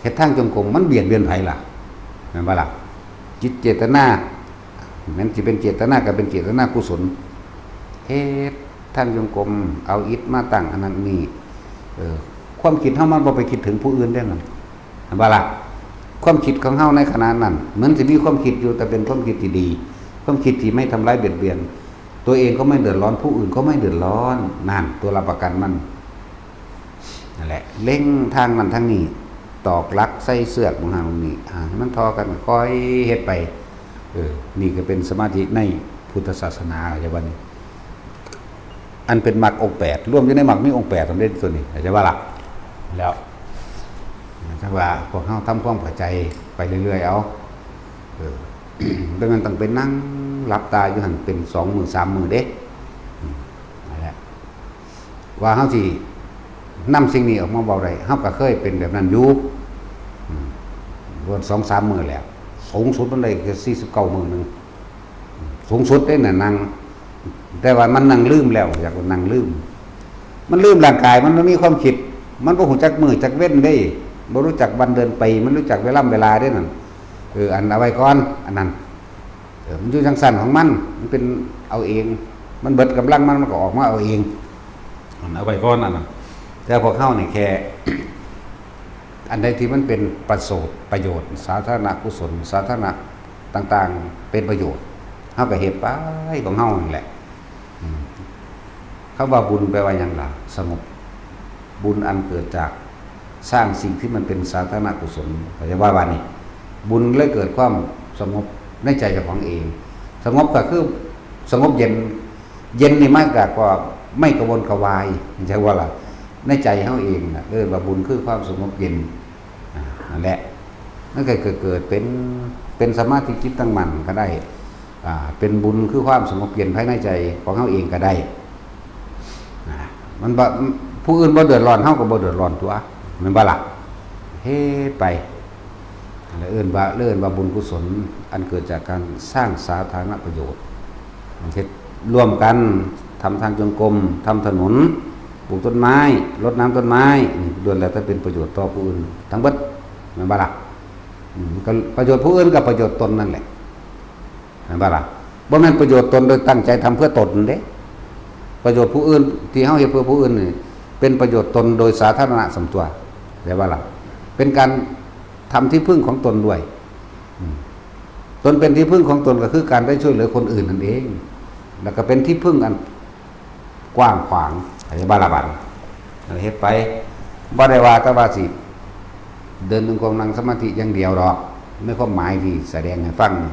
เฮ็ดทางจงกรม มันเบียดเบียนไผล่ะ แม่นบ่ล่ะ? จิตเจตนา แม่นสิเป็นเจตนาก็เป็นเจตนากุศล เฮ็ดทางจงกรม เอาอิฐมาตั้งอันนั้นนี่ เออ ความคิดเฮามันบ่ไปคิดถึงผู้อื่นเด้นั่น เห็นบ่ล่ะ? ความคิดของเฮาในขณะนั้น เหมือนสิมีความคิดอยู่ แต่เป็นความคิดที่ดี ความคิดที่ไม่ทำร้ายเบียดเบียน ตัวเองก็ไม่เดือดร้อน ผู้อื่นก็ไม่เดือดร้อน นั่น ตัวรับประกันมัน นั่นแหละ เล็งทางนั้นทางนี้ ตอกหลักใส่เสือกบางหางนี่ อ่า ให้มันทอกัน ค่อยเฮ็ดไป เออ นี่ก็เป็นสมาธิในพุทธศาสนา เข้าใจบ่นี่? อันเป็นมรรคองค์แปด รวมอยู่ในมรรคมีองค์แปด สำเร็จตัวนี้ เข้าใจบ่ล่ะ? แล้ว จั่งว่าพวกเฮาทำความเข้าใจไปเรื่อยๆ เอา เออ บ่แม่นต้องไปนั่งหลับตาอยู่หั่นเป็นสองมื้อสามมื้อเด้ อืม นั่นแหละ กว่าเฮาสินำสิ่งนี้ออกมาเว้าได้ เฮาก็เคยเป็นแบบนั้นอยู่ อืม โดนสองสามมื้อแล้ว สูงสุดมันได้แค่สี่สิบเก้ามื้อหนึ่ง สูงสุดเด้น่ะ นั่ง แต่ว่ามันนั่งลืมแล้ว อยากว่านั่งลืม มันลืมร่างกาย มันบ่มีความคิด มันบ่ฮู้จักมื้อจักเว็นเด้ บ่รู้จักวันเดือนปี มันรู้จักเวลาเวลาเด้นั่น เออ อันเอาไว้ก่อน อันนั้น เออ มันอยู่จั่งซั่นของมัน มันเป็นเอาเอง มันเบิดกำลังมัน มันก็ออกมาเอาเอง อันเอาไว้ก่อนอันนั้น แต่พวกเฮานี่แค่ อันใดที่มันเป็นประโยชน์ ประโยชน์ สาธารณกุศล สาธารณะต่างๆ เป็นประโยชน์ เฮาก็เฮ็ดไปของเฮานั่นแหละ อืม คำว่าบุญแปลว่าหยังล่ะ? สงบ บุญอันเกิดจากสร้างสิ่งที่มันเป็นสาธารณกุศล เข้าใจบ่ว่านี่ บุญเลยเกิดความสงบในใจเจ้าของเอง สงบก็คือสงบเย็น เย็นนี่มาจากว่าไม่กระวนกระวาย เข้าใจบ่ล่ะ? ในใจเฮาเองน่ะ เอิ้นว่าบุญคือความสงบเย็น อ่า นั่นแหละ มันก็เกิด เกิดเป็น เป็นสมาธิจิตตั้งมั่นก็ได้ อ่า เป็นบุญคือความสงบเย็นภายในใจของเฮาเองก็ได้ อ่า มันบ่ ผู้อื่นบ่เดือดร้อน เฮาก็บ่เดือดร้อนตั่ว แม่นบ่ล่ะ? เฮ็ดไป แล้วเอิ้นว่า เอิ้นว่าบุญกุศล อันเกิดจากการสร้างสาธารณประโยชน์ เฮ็ดร่วมกัน ทำทางจงกรม ทำถนน ปลูกต้นไม้ รดน้ำต้นไม้ นี่ล้วนแล้วแต่เป็นประโยชน์ต่อผู้อื่นทั้งเบิด แม่นบ่ล่ะ? อืม ก็ประโยชน์ผู้อื่นกับประโยชน์ตนนั่นแหละ แม่นบ่ล่ะ? บ่แม่นประโยชน์ตนโดยตั้งใจทำเพื่อตนเด้ ประโยชน์ผู้อื่นที่เฮาเฮ็ดเพื่อผู้อื่นนี่ เป็นประโยชน์ตนโดยสาธารณะส่วนตัว แม่นบ่ล่ะ? เป็นการทำที่พึ่งของตนด้วย อืม ตนเป็นที่พึ่งของตนก็คือการได้ช่วยเหลือคนอื่นนั่นเอง แล้วก็เป็นที่พึ่งอันกว้างขวาง เข้าใจบ่ล่ะบัดนี้ เฮ็ดไป บ่ได้ว่าแต่ว่าสิเดินจงกรมนั่งสมาธิอย่างเดียวดอก ในความหมายที่แสดงให้ฟังนี่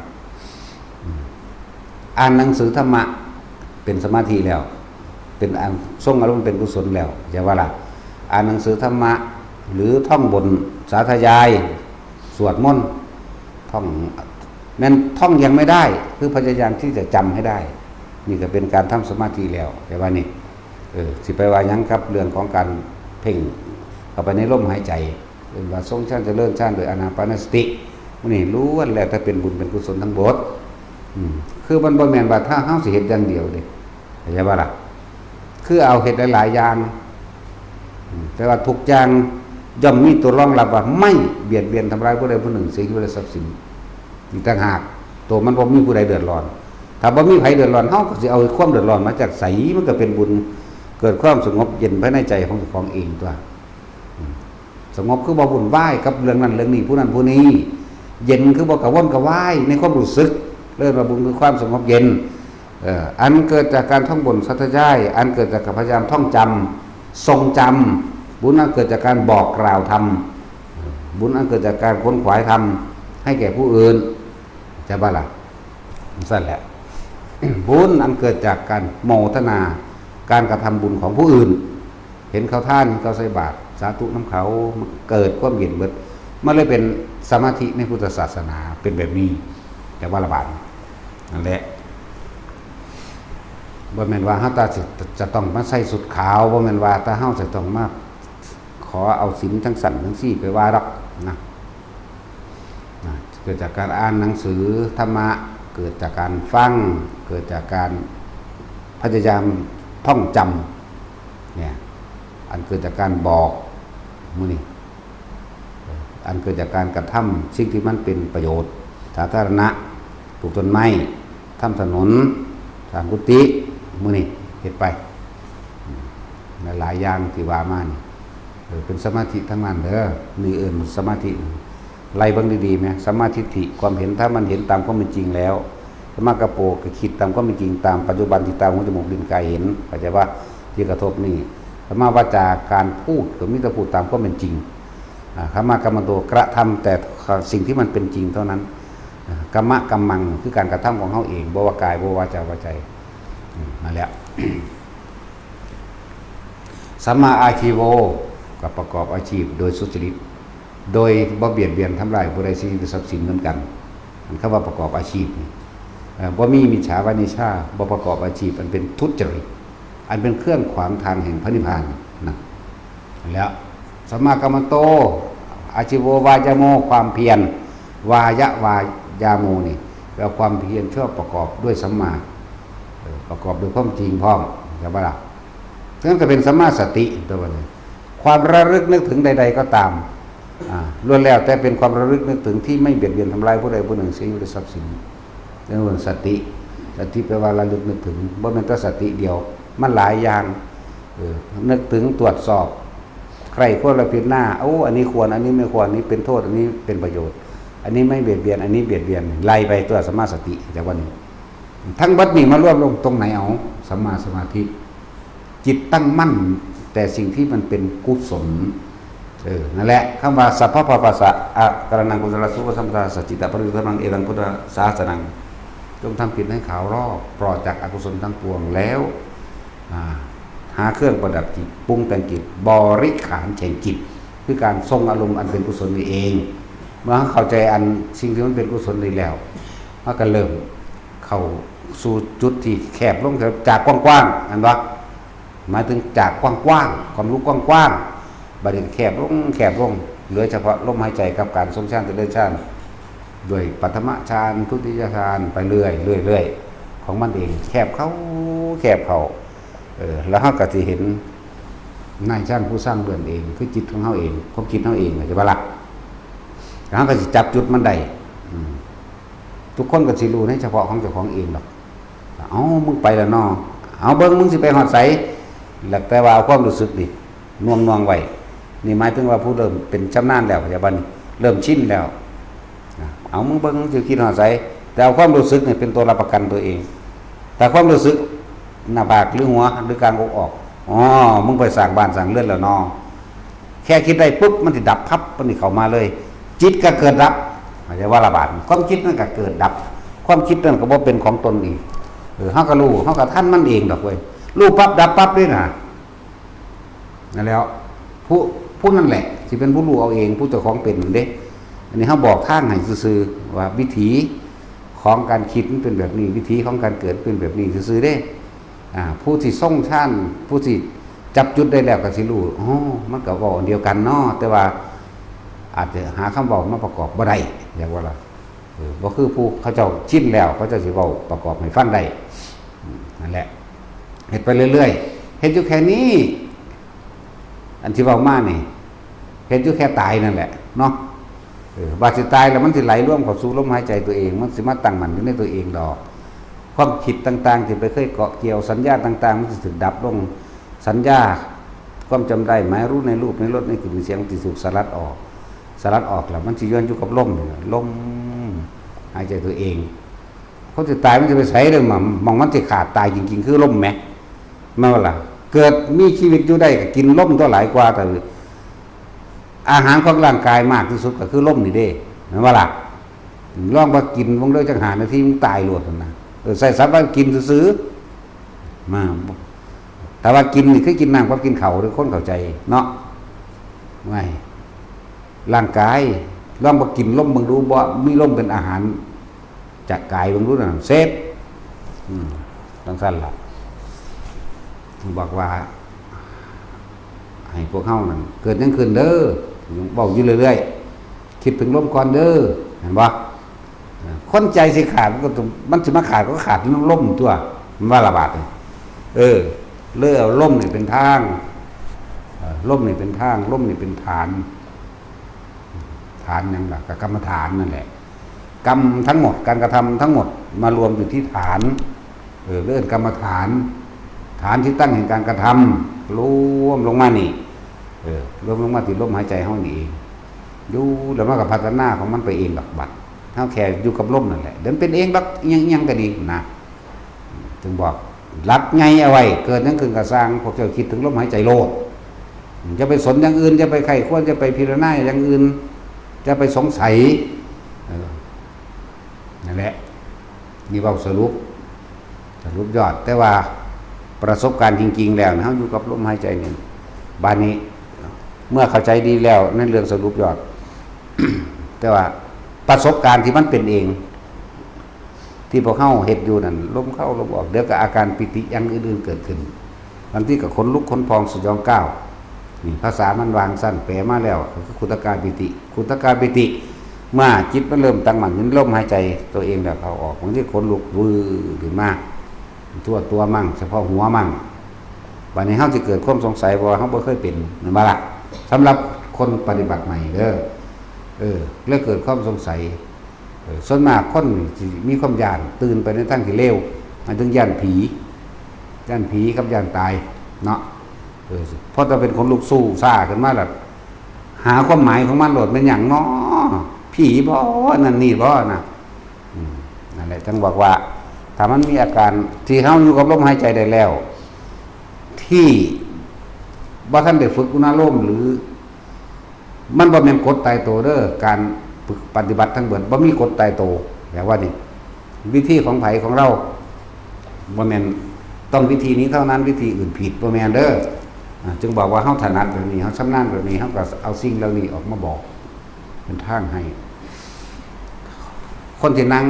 อืม อ่านหนังสือธรรมะเป็นสมาธิแล้ว เป็นอันทรงอารมณ์เป็นกุศลแล้ว เข้าใจบ่ล่ะ? อ่านหนังสือธรรมะ หรือท่องบนสาธยาย สวดมนต์ ท่อง แม่นท่องยังไม่ได้ คือพยายามที่จะจำให้ได้ นี่ก็เป็นการทำสมาธิแล้ว แต่ว่านี่ เออ สิไปว่าหยังกับเรื่องของการเพ่งเข้าไปในลมหายใจ เอิ้นว่าทรงฌานเจริญฌานโดยอานาปานสติ มื้อนี้ล้วนแล้วแต่เป็นบุญเป็นกุศลทั้งหมด อืม คือมันบ่แม่นว่าถ้าเฮาสิเฮ็ดอย่างเดียวเด้ เข้าใจบ่ล่ะ คือเอาเฮ็ดหลายๆอย่าง อืม แต่ว่าทุกอย่างย่อมมีตัวรองรับว่าไม่เบียดเบียนทำร้ายผู้ใดผู้หนึ่งเสียชีวิตและทรัพย์สิน อีกต่างหาก ตัวมันบ่มีผู้ใดเดือดร้อน ถ้าบ่มีไผเดือดร้อน เฮาก็สิเอาความเดือดร้อนมาจากไส มันก็เป็นบุญ เกิดความสงบเย็นภายในใจของเจ้าของเองตัว อืม สงบคือบ่วุ่นวายกับเรื่องนั้นเรื่องนี้ ผู้นั้นผู้นี้ เย็นคือบ่กระวนกระวายในความรู้สึก เรียกว่าบุญคือความสงบเย็น เอ่อ อันเกิดจากการท่องบนสาธยาย อันเกิดจากการพยายามท่องจำ ทรงจำ บุญอันเกิดจากการบอกกล่าวธรรม บุญอันเกิดจากการขวนขวายธรรมให้แก่ผู้อื่น ใช่ปะล่ะ นั่นแหละ บุญอันเกิดจากการโมทนา การกระทำบุญของผู้อื่น เห็นเขาทาน เขาใส่บาตร สาธุนำเขา มันเกิดความเย็นเบิด มันเลยเป็นสมาธิในพุทธศาสนา เป็นแบบนี้ แต่ว่าละบาดนั่นแหละ บ่แม่นว่าเฮาจะ จะต้องมาใส่ชุดขาว บ่แม่นว่าแต่เฮาจะต้องมาขอเอาศีลจังสันจังซี่ไปว่าดอกนะ นะ เกิดจากการอ่านหนังสือธรรมะ เกิดจากการฟัง เกิดจากการพยายามท่องจำ เนี่ย อันเกิดจากการบอก มื้อนี้ อันเกิดจากการกระทำสิ่งที่มันเป็นประโยชน์สาธารณะ ปลูกต้นไม้ ทำถนน สร้างกุฏิ มื้อนี้ เฮ็ดไป อืม หลายๆอย่างที่ว่ามานี่ เออ เป็นสมาธิทั้งนั้นเด้อ นี่เอิ้นสมาธิ ไล่เบิ่งดีๆแหม สัมมาทิฏฐิ ความเห็น ถ้ามันเห็นตามความเป็นจริงแล้ว สัมมากัปโป ก็คิดตามความเป็นจริง ตามปัจจุบันที่ตา หู จมูก ลิ้น กายเห็น เข้าใจปะ ที่กระทบนี่ สัมมาวาจา การพูด ก็มีแต่พูดตามความเป็นจริง อ่า สัมมากัมมันโต กระทำแต่สิ่งที่มันเป็นจริงเท่านั้น อ่า กัมมะ กัมมัง คือการกระทำของเฮาเอง บ่ว่ากาย บ่วาจา ว่าใจ อืม นั่นแหละ สัมมาอาชีโว ก็ประกอบอาชีพโดยสุจริต โดยบ่เบียดเบียนทำลายผู้ใด สิ่งที่ทรัพย์สินเหมือนกัน อันคำว่าประกอบอาชีพนี่ เอ่อ บ่มีมิจฉาวานิชา บ่ประกอบอาชีพอันเป็นทุจริต อันเป็นเครื่องขวางทางแห่งพระนิพพานนะ แล้ว สัมมากัมมันโต อาชีโว วายาโม ความเพียร วายะ วายาโม นี่แปลว่าความเพียรชอบประกอบด้วยสัมมา เอ่อ ประกอบด้วยความจริงพร้อม ใช่ปะล่ะ ฉะนั้นก็เป็นสัมมาสติตัวนี้ ความระลึกนึกถึงใดๆก็ตาม อ่า ล้วนแล้วแต่เป็นความระลึกนึกถึงที่ไม่เบียดเบียนทำลายผู้ใดผู้หนึ่งเสียชีวิตหรือทรัพย์สิน เรียกว่าสติ สติแปลว่าระลึกนึกถึง บ่แม่นแต่สติเดียว มันหลายอย่าง เออ นึกถึงตรวจสอบ ใคร่ควรและพิจารณา โอ้ อันนี้ควร อันนี้ไม่ควร อันนี้เป็นโทษ อันนี้เป็นประโยชน์ อันนี้ไม่เบียดเบียน อันนี้เบียดเบียน ไล่ไปตัวสัมมาสติจากวันนี้ ทั้งบัดนี้มารวบลงตรงไหนเอา สัมมาสมาธิ จิตตั้งมั่นแต่สิ่งที่มันเป็นกุศล เออ นั่นแหละ คำว่า สัพพะปะปะสะ อะกะระณัง กุศลาสุปะสัมปทา สัจจิตะปะริยุทธานัง เอตัง พุทธศาสนัง จงทำจิตให้ขาวรอบ ปลอดจากอกุศลทั้งปวงแล้ว อ่า หาเครื่องประดับจิต ปรุงแต่งจิต บริขารแห่งจิต คือการทรงอารมณ์อันเป็นกุศลนี้เอง เมื่อเข้าใจอันสิ่งที่มันเป็นกุศลนี้แล้ว มันก็เริ่มเข้าสู่จุดที่แคบลง จากกว้างๆ อันว่า หมายถึงจากกว้างๆ ความรู้กว้างๆ บัดนี้แคบลง แคบลง เหลือเฉพาะลมหายใจกับการทรงฌานเจริญฌาน ด้วยปฐมฌาน ทุติยฌาน ไปเรื่อยๆ เรื่อยๆ ของมันเอง แคบเข้า แคบเข้า เออ แล้วเฮาก็สิเห็นนายช่างผู้สร้างเรือนเอง คือจิตของเฮาเอง ความคิดเฮาเอง เข้าใจบ่ล่ะ แล้วเฮาก็สิจับจุดมันได้ อืม ทุกคนก็สิรู้ในเฉพาะของเจ้าของเองดอก เอ้า มึงไปแล้วเนาะ เอาเบิ่งมึงสิไปฮอดไส แล้วแต่ว่าเอาความรู้สึกนี่ น่วงๆไว้ นี่หมายถึงว่าผู้เริ่มเป็นชำนาญแล้ว เข้าใจบ่นี่ เริ่มชินแล้ว นะ เอามึงเบิ่งมึงสิคิดฮอดไส แต่เอาความรู้สึกนี่เป็นตัวรับประกันตัวเอง แต่ความรู้สึกหน้าผากหรือหัวหรือกลางอกออก อ๋อ มึงไปสร้างบ้านสร้างเรือนแล้วเนาะ แค่คิดได้ปุ๊บ มันสิดับพับ มันสิเข้ามาเลย จิตก็เกิดดับ เข้าใจบ่ล่ะบาดนี้ ความคิดนั่นก็เกิดดับ ความคิดนั่นก็บ่เป็นของตนอีก เออ เฮาก็รู้ เฮาก็ทันมันเองดอกเว้ย รู้ปั๊บดับปั๊บเลยนะ นั่นแหล้ว ผู้ ผู้นั่นแหละ สิเป็นผู้รู้เอาเอง ผู้เจ้าของเป็นเด้ อันนี้เฮาบอกทางให้ซื่อๆ ว่าวิถีของการคิดมันเป็นแบบนี้ วิถีของการเกิดเป็นแบบนี้ซื่อๆ เด้ อ่า ผู้ที่ทรงฌาน ผู้ที่จับจุดได้แล้วก็สิรู้ อ๋อ มันก็เว้าอันเดียวกันเนาะ แต่ว่า อาจจะหาคำเว้ามาประกอบบ่ได้ เรียกว่าล่ะ เออ บ่คือผู้เขาเจ้าชินแล้ว เขาเจ้าสิเว้าประกอบให้ฟังได้ อืม นั่นแหละ เฮ็ดไปเรื่อยๆ เฮ็ดอยู่แค่นี้ อันที่เว้ามานี่ เฮ็ดอยู่แค่ตายนั่นแหละเนาะ เออ บาดสิตายแล้วมันสิไหลรวมเข้าสู่ลมหายใจตัวเอง มันสิมาตั้งมั่นอยู่ในตัวเองดอก ความคิดต่างๆ ที่ไปเคยเกาะเกี่ยว สัญญาต่างๆ มันสิถูกดับลง สัญญา ความจำได้ หมายรู้ในรูป ในรส ในกลิ่น ในเสียง มันสิถูกสลัดออก สลัดออกแล้วมันสิย้อนอยู่กับลมนี่ล่ะ ลมหายใจตัวเอง คนสิตายมันจะไปไสเด้อ หม่อง หม่องมันสิขาดตายจริงๆ คือลมแหม แม่นบ่ล่ะ เกิดมีชีวิตอยู่ได้ก็กินลมตัวหลายกว่า แต่อาหารของร่างกายมากที่สุดก็คือลมนี่เด้ แม่นบ่ล่ะ ลองว่ากินเบิ่งเด้อ จักห้านาทีมึงตายโลดนั่นนะ เออ ใช้ศัพท์ว่ากินซื่อๆ มา ถ้าว่ากินนี่คือกินน้ำกับกินข้าวเด้อ คนเข้าใจเนาะ ไม่ ร่างกาย ลองบ่กินลมเบิ่งดู บ่มีลมเป็นอาหารจากกายเบิ่งดูนั่น เสพ อืม จั่งซั่นล่ะ บอกว่า ให้พวกเฮานั่น เกิดหยังขึ้นเด้อ เว้าอยู่เรื่อยๆ คิดถึงลมก่อนเด้อ เห็นบ่ เออ คนใจสิขาดมันก็ต้อง มันสิมาขาดก็ขาดที่ลมตั๊ว มันว่าละบาดนี่ เออ เลยเอาลมนี่เป็นทาง เออ ลมนี่เป็นทาง ลมนี่เป็นฐาน ฐานหยังล่ะ ก็กรรมฐานนั่นแหละ กรรมทั้งหมด การกระทำทั้งหมดมารวมอยู่ที่ฐาน เออ เรียกกรรมฐาน ฐานที่ตั้งแห่งการกระทำ รวมลงมานี่ เออ รวมลงมาที่ลมหายใจเฮานี่เอง อยู่แล้วมันก็พัฒนาของมันไปเองดอกบัด เฮาแค่อยู่กับลมนั่นแหละ เดี๋ยวมันเป็นเองดอก อิหยังๆ ก็ดีนะ ถึงบอก หลักใหญ่เอาไว้ เกิดหยังขึ้นก็ซ่าง พวกเจ้าคิดถึงลมหายใจโลด อย่าไปสนอย่างอื่น อย่าไปใคร่ครวญ อย่าไปพิจารณาอย่างอื่น อย่าไปสงสัย เออ นั่นแหละ นี่เว้าสรุป สรุปยอด แต่ว่าประสบการณ์จริงๆ แล้วนะ เฮาอยู่กับลมหายใจนี่ บาดนี้ เมื่อเข้าใจดีแล้วในเรื่องสรุปยอด แต่ว่าประสบการณ์ที่มันเป็นเอง ที่พวกเฮาเฮ็ดอยู่นั่น ลมเข้าลมออก เดี๋ยวก็อาการปีติอย่างอื่นๆ เกิดขึ้น บางทีก็ขนลุกขนพองสยองก้าว นี่ภาษามันวางซั่น แปลมาแล้ว ก็คือขุทกายปีติ ขุทกายปีติ เมื่อจิตมันเริ่มตั้งมั่นอยู่ในลมหายใจตัวเองแล้วเข้าออก บางทีขนลุกวืดขึ้นมา ทั่วตัวมั่ง เฉพาะหัวมั่ง บัดนี้เฮาสิเกิดความสงสัย เพราะว่าเฮาบ่เคยเป็น แม่นบ่ล่ะ สำหรับคนปฏิบัติใหม่เด้อ เออ แล้วเกิดความสงสัย เออ ส่วนมากคนสิมีความย้าน ตื่นไปในทางที่เลว หมายถึงย้านผี ย้านผีกับย้านตายเนาะ เออ พอจะเป็นคนลุกสู้ซ่าขึ้นมาแล้ว หาความหมายของมันโลด แม่นหยังน้อ ผีบ่ นั่นนี่บ่นะ อืม นั่นแหละ จั่งบอกว่า ถ้ามันมีอาการที่เฮาอยู่กับลมหายใจได้แล้ว ที่บ่ทันได้ฝึกอุณาโลม หรือ มันบ่แม่นกฎตายตัวเด้อ การฝึกปฏิบัติทั้งเบิด บ่มีกฎตายตัว แปลว่านี่ วิธีของไผของเรา บ่แม่นต้องวิธีนี้เท่านั้น วิธีอื่นผิด บ่แม่นเด้อ อ่า จึงบอกว่าเฮาถนัดแบบนี้ เฮาชำนาญแบบนี้ เฮาก็เอาสิ่งเหล่านี้ออกมาบอก เป็นทางให้ คนที่นั่ง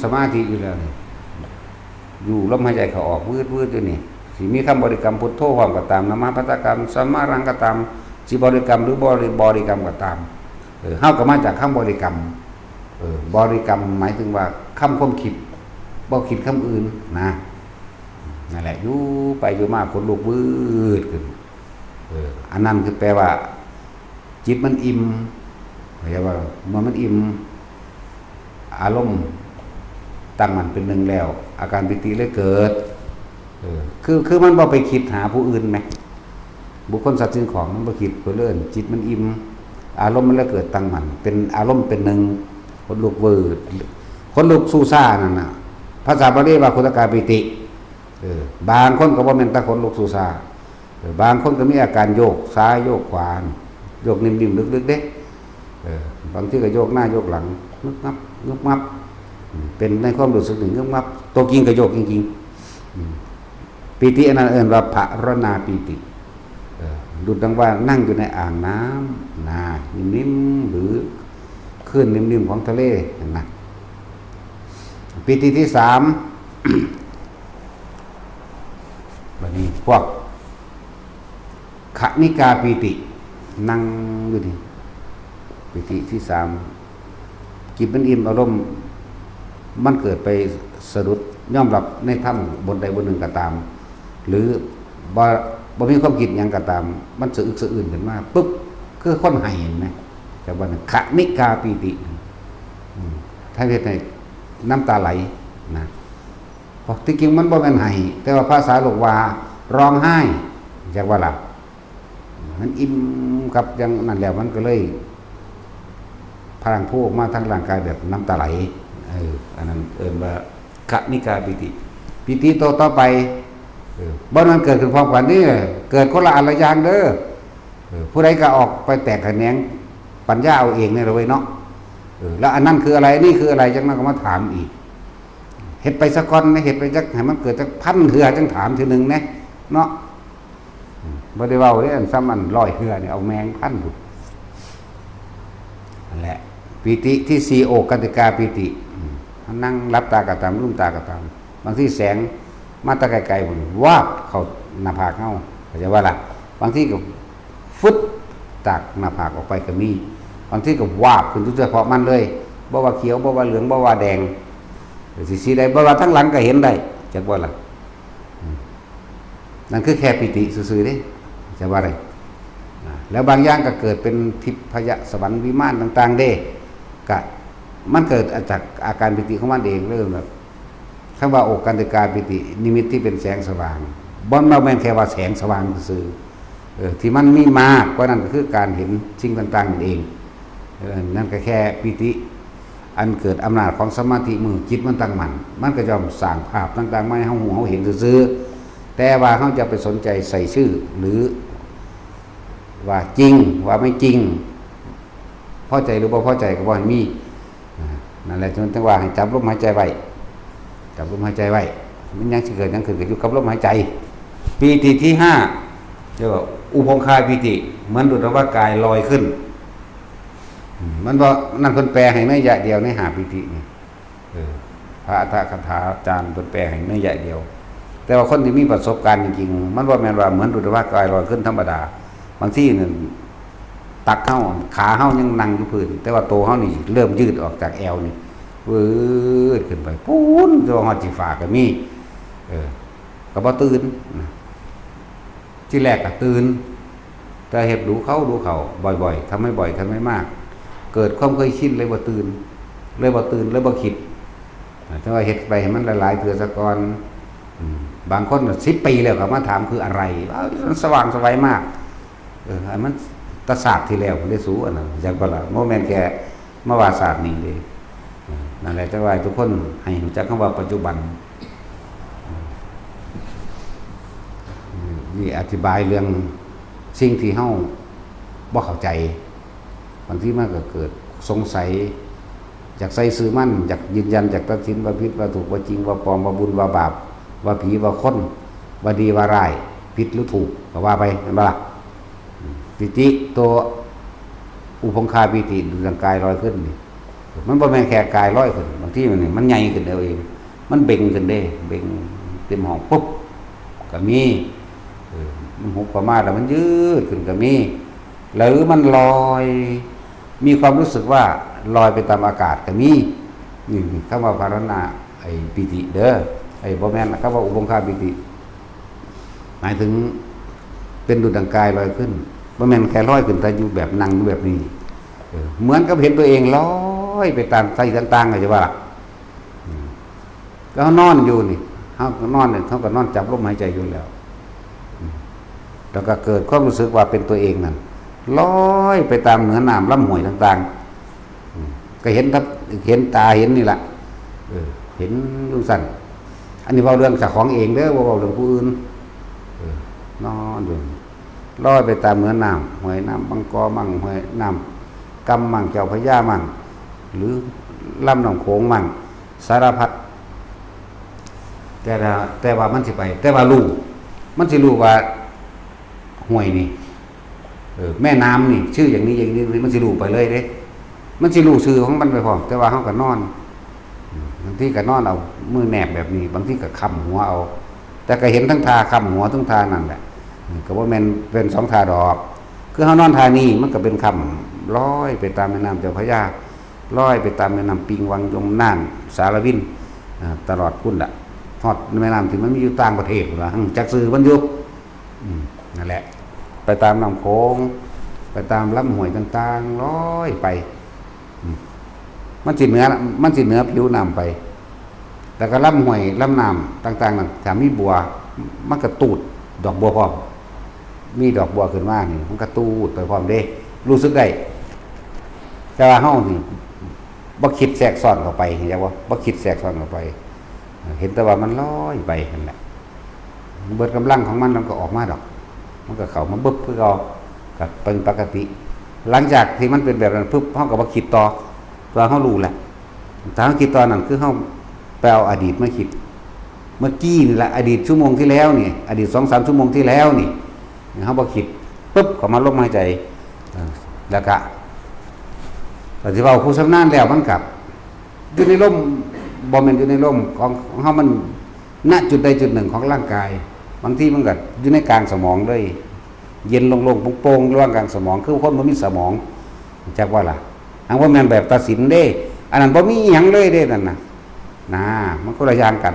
สมาธิอยู่แล้วนี่ อยู่ลมหายใจเข้าออกวืดๆ อยู่นี่ สิมีคำบริกรรมพุทโธพร้อมก็ตาม นะมาพัตตกรรม สมารังก็ตาม สิบริกรรมหรือบ่บริกรรมก็ตาม เออ เฮาก็มาจากคำบริกรรม เออ บริกรรมหมายถึงว่าคำความคิด บ่คิดคำอื่นนะ นั่นแหละ อยู่ไปอยู่มาขนลุกวืดขึ้น เออ อันนั้นคือแปลว่า จิตมันอิ่ม เรียกว่าเมื่อมันอิ่ม อารมณ์ตั้งมั่นเป็นหนึ่งแล้ว อาการปีติเลยเกิด เออ คือ คือมันบ่ไปคิดหาผู้อื่นแหม บุคคลสัตว์สิ่งของมันบ่คิด เพิ่นเลยเอิ้นจิตมันอิ่ม อารมณ์มันเลยเกิดตั้งมั่น เป็นอารมณ์เป็นหนึ่ง ขนลุกวืด ขนลุกสู้ซ่านั่นน่ะ ภาษาบาลีว่าขุทกายปีติ เออ บางคนก็บ่แม่นแต่ขนลุกสู้ซ่า เออ บางคนก็มีอาการโยกซ้ายโยกขวา โยกนิ่มๆ ลึกๆ เด้ เออ บางทีก็โยกหน้าโยกหลัง งึบงับ งึบงับ อืม เป็นในความรู้สึกนี่งึบงับ ตัวจริงก็โยกจริงๆ อืม ปีติอันนั้นเอิ้นว่าภาวนาปีติ เออ ดุจดังว่านั่งอยู่ในอ่างน้ำ นะ นิ่มๆ หรือคลื่นนิ่มๆ ของทะเล นะ ปีติที่สาม บัดนี้พวก ขณิกาปีติ นั่งอยู่นี่ ปีติที่สาม จิตมันอิ่ม อารมณ์มันเกิดไปสะดุด ยอมรับในธรรมบทใดบทหนึ่งก็ตาม หรือบ่บ่มีความคิดหยังก็ตาม มันสะอึกสะอื้นขึ้นมาปุ๊บ คือคนไห้เห็นไหม แต่ว่านั้น ขณิกาปีติ อืม ถ้าเฮ็ดให้น้ำตาไหลนะ เพราะที่จริงมันบ่แม่นไห้ แต่ว่าภาษาโลกว่าร้องไห้ จักว่าล่ะ มันอิ่มกับอย่างนั้นแล้วมันก็เลย พลังพูออกมาทางร่างกายแบบน้ำตาไหล เออ อันนั้นเอิ้นว่าขณิกาปีติ ปีติโตต่อไป เออ บ่นั้นเกิดขึ้นพร้อมกันนี่ เกิดคนละอันละอย่างเด้อ เออ ผู้ใดก็ออกไปแตกแขนงปัญญาเอาเองนี่แหละเว้ยเนาะ เออ แล้วอันนั้นคืออะไร นี่คืออะไร จังนั้นก็มาถามอีก เฮ็ดไปซะก่อนนะ เฮ็ดไปจัก ให้มันเกิดจักพันเทื่อจังถามทีหนึ่งนะ เนาะ อืม บ่ได้เว้าเด้ อันซ้ำอันร้อยเทื่อนี่ เอาแมงพันพุ้น นั่นแหละ ปีติที่สี่ โอกันติกาปีติ อืม เฮานั่งหลับตาก็ตาม ลืมตาก็ตาม บางทีแสงมาแต่ไกลๆพุ้น วาบเข้าหน้าผากเฮา เข้าใจว่าล่ะ บางทีก็ฟึดจากหน้าผากออกไปก็มี บางทีก็วาบขึ้นเฉพาะมันเลย บ่ว่าเขียว บ่ว่าเหลือง บ่ว่าแดง สิสีใด บ่ว่าทั้งหลังก็เห็นได้ จักว่าล่ะ อืม นั่นคือแค่ปีติซื่อๆเด้ จะว่าอะไร อ่า แล้วบางอย่างก็เกิดเป็นทิพยสวรรค์วิมานต่างๆเด้ ก็มันเกิดจากอาการปีติของมันเอง เริ่มแบบ คำว่าโอกันติกาปีติ นิมิตที่เป็นแสงสว่าง บ่ บ่แม่นแค่ว่าแสงสว่างซื่อๆ เออ ที่มันมีมากกว่านั้นก็คือการเห็นสิ่งต่างๆนั่นเอง เออ นั่นก็แค่ปีติ อันเกิดอำนาจของสมาธิ มือจิตมันตั้งมั่น มันก็ย่อมสร้างภาพต่างๆมาให้เฮาฮู้เฮาเห็นซื่อๆ แต่ว่าเฮาจะไปสนใจใส่ชื่อ หรือว่าจริง ว่าไม่จริง พอใจหรือบ่พอใจก็บ่ให้มี อ่า นั่นแหละ จึงว่าให้จับลมหายใจไว้ จับลมหายใจไว้ มันยังสิเกิดหยังขึ้นก็อยู่กับลมหายใจ ปีติที่ห้า เรียกว่าอุพงคาปีติ เหมือนดุจว่ากายลอยขึ้น อืม มันบ่ นั่นเพิ่นแปลให้นัยยะเดียวในห้าปีตินี่ เออ พระอัฏฐกถาจารย์เพิ่นแปลให้นัยยะเดียว แต่ว่าคนที่มีประสบการณ์จริงๆ มันบ่แม่นว่าเหมือนดุจว่ากายลอยขึ้นธรรมดา บางทีนั่น ตักเฮา ขาเฮายังนั่งอยู่พื้น แต่ว่าโตเฮานี่เริ่มยืดออกจากแอวนี่ วืดขึ้นไป ปู๊น จนฮอดจีฟ้าก็มี เออ ก็บ่ตื่นนะ ทีแรกก็ตื่น แต่เฮ็ดดูเข้าดูเข้า บ่อยๆ ทำให้บ่อย ทำให้มาก เกิดความเคยชินเลยบ่ตื่น เลยบ่ตื่น เลยบ่คิด อ่า แต่ว่าเฮ็ดไปให้มันหลายๆเทื่อซะก่อน อืม บางคนน่ะ สิบปีแล้วก็มาถามคืออะไร อ้าว มันสว่างไสวมาก เออ อันมันตะซากที่แล้วได้สู อันนั้น จักบ่ล่ะ บ่แม่นแค่มาว่าซากนี้เด้ เออ นั่นแหละ จักว่าให้ทุกคนให้รู้จักคำว่าปัจจุบัน อืม นี่อธิบายเรื่องสิ่งที่เฮาบ่เข้าใจ บางทีมันก็เกิดสงสัย อยากใส่ซื่อมัน อยากยืนยัน อยากตัดสินว่าผิดว่าถูก ว่าจริงว่าปลอม ว่าบุญว่าบาป ว่าผีว่าคน ว่าดีว่าร้าย ผิดหรือถูก ก็ว่าไป แม่นบ่ล่ะ ปีติ ตัวอุพงคาปีติ ร่างกายลอยขึ้นนี่ มันบ่แม่นแค่กายลอยขึ้น บางทีมันนี่ มันใหญ่ขึ้นเอาเอง มันเบ่งขึ้นเด้ เบ่งเต็มห้องปุ๊บ ก็มี เออ มันหุบเข้ามาแล้วมันยืดขึ้นก็มี หรือมันลอย มีความรู้สึกว่าลอยไปตามอากาศก็มี นี่ นี่คำว่าภาวนา ไอ้ปีติเด้อ ไอ้บ่แม่นคำว่าอุพงคาปีติ หมายถึงเป็นดุจดังกายลอยขึ้น บ่แม่นแค่ลอยขึ้น แต่อยู่แบบนั่งอยู่แบบนี้ เออ เหมือนกับเห็นตัวเองลอยไปตามไส้ต่างๆ เข้าใจบ่ล่ะ อืม แล้วเฮานอนอยู่นี่ เฮาก็นอนเนี่ย เฮาก็นอนจับลมหายใจอยู่แล้ว อืม แล้วก็เกิดความรู้สึกว่าเป็นตัวเองนั่น ลอยไปตามเหนือน้ำลำห้วยต่างๆ อืม ก็เห็นทับ เห็นตาเห็นนี่ล่ะ เออ เห็นอยู่ซั่น อันนี้เว้าเรื่องเจ้าของเองเด้อ บ่เว้าเรื่องผู้อื่น เออ นอนอยู่ ลอยไปตามเหนือน้ำ ห้วยน้ำบังกอมั่ง ห้วยน้ำกำมั่ง เจ้าพระยามั่ง หรือลำน้ำโขงมั่ง สารพัด แต่ละ แต่ว่ามันสิไป แต่ว่ารู้ มันสิรู้ว่าห้วยนี่ เออ แม่น้ำนี่ ชื่ออย่างนี้ อย่างนี้ มันสิรู้ไปเลยเด้ มันสิรู้ชื่อของมันไปพร้อม แต่ว่าเฮาก็นอน อืม บางทีก็นอนเอามือแนบแบบนี้ บางทีก็ค้ำหัวเอา แต่ก็เห็นทั้งท่าค้ำหัวทั้งท่านั่นแหละ อืม ก็บ่แม่นเป็นสองท่าดอก คือเฮานอนท่านี้ มันก็เป็นค้ ลอยไปตามแม่น้ำเจ้าพระยา ลอยไปตามแม่น้ำปิง วังยม น่าน สารวิน อ่า ตลอดพุ้นละ ฮอดแม่น้ำที่มันมีอยู่ต่างประเทศพุ้นละ หั้งจักซื่อมันอยู่ อืม นั่นแหละ ไปตามน้ำโขง ไปตามลำห้วยต่างๆ ลอยไป อืม มันสิเหนือ มันสิเหนือผิวน้ำไป แล้วก็ลำห้วยลำน้ำต่างๆ นั่น ถ้ามีบัว มันก็ตูดดอกบัวพร้อม มีดอกบัวขึ้นมานี่ มันก็ตูดไปพร้อมเด้ รู้สึกได้ แต่ว่าเฮานี่ บ่คิดแทรกซ้อนเข้าไป เห็นบ่ บ่คิดแทรกซ้อนเข้าไป เห็นแต่ว่ามันลอยไปนั่นแหละ เบิดกำลังของมัน มันก็ออกมาดอก มันก็เข้ามาบึบคือเก่า ก็เป็นปกติ หลังจากที่มันเป็นแบบนั้นปุ๊บ เฮาก็บ่คิดต่อ เพราะเฮารู้แหละ ถ้าเฮาคิดต่อนั่นคือเฮาไปเอาอดีตมาคิด เมื่อกี้นี่แหละ อดีตชั่วโมงที่แล้วนี่ อดีตสองสามชั่วโมงที่แล้วนี่ เฮาบ่คิดปุ๊บ เข้ามาลมหายใจ เออ แล้วก็ ก็สิเว้าผู้ชำนาญแล้วมันก็ อยู่ในลม บ่แม่นอยู่ในลมของ ของเฮา มัน ณ จุดใดจุดหนึ่งของร่างกาย บางทีมันก็อยู่ในกลางสมองเลย เย็นโล่งๆ โปร่งๆ ระหว่างกลางสมอง คือคนบ่มีสมอง จักว่าล่ะ อันบ่แม่นแบบตัดสินเด้ อันนั้นบ่มีอิหยังเลยเด้นั่นน่ะ นะ มันคนละอย่างกัน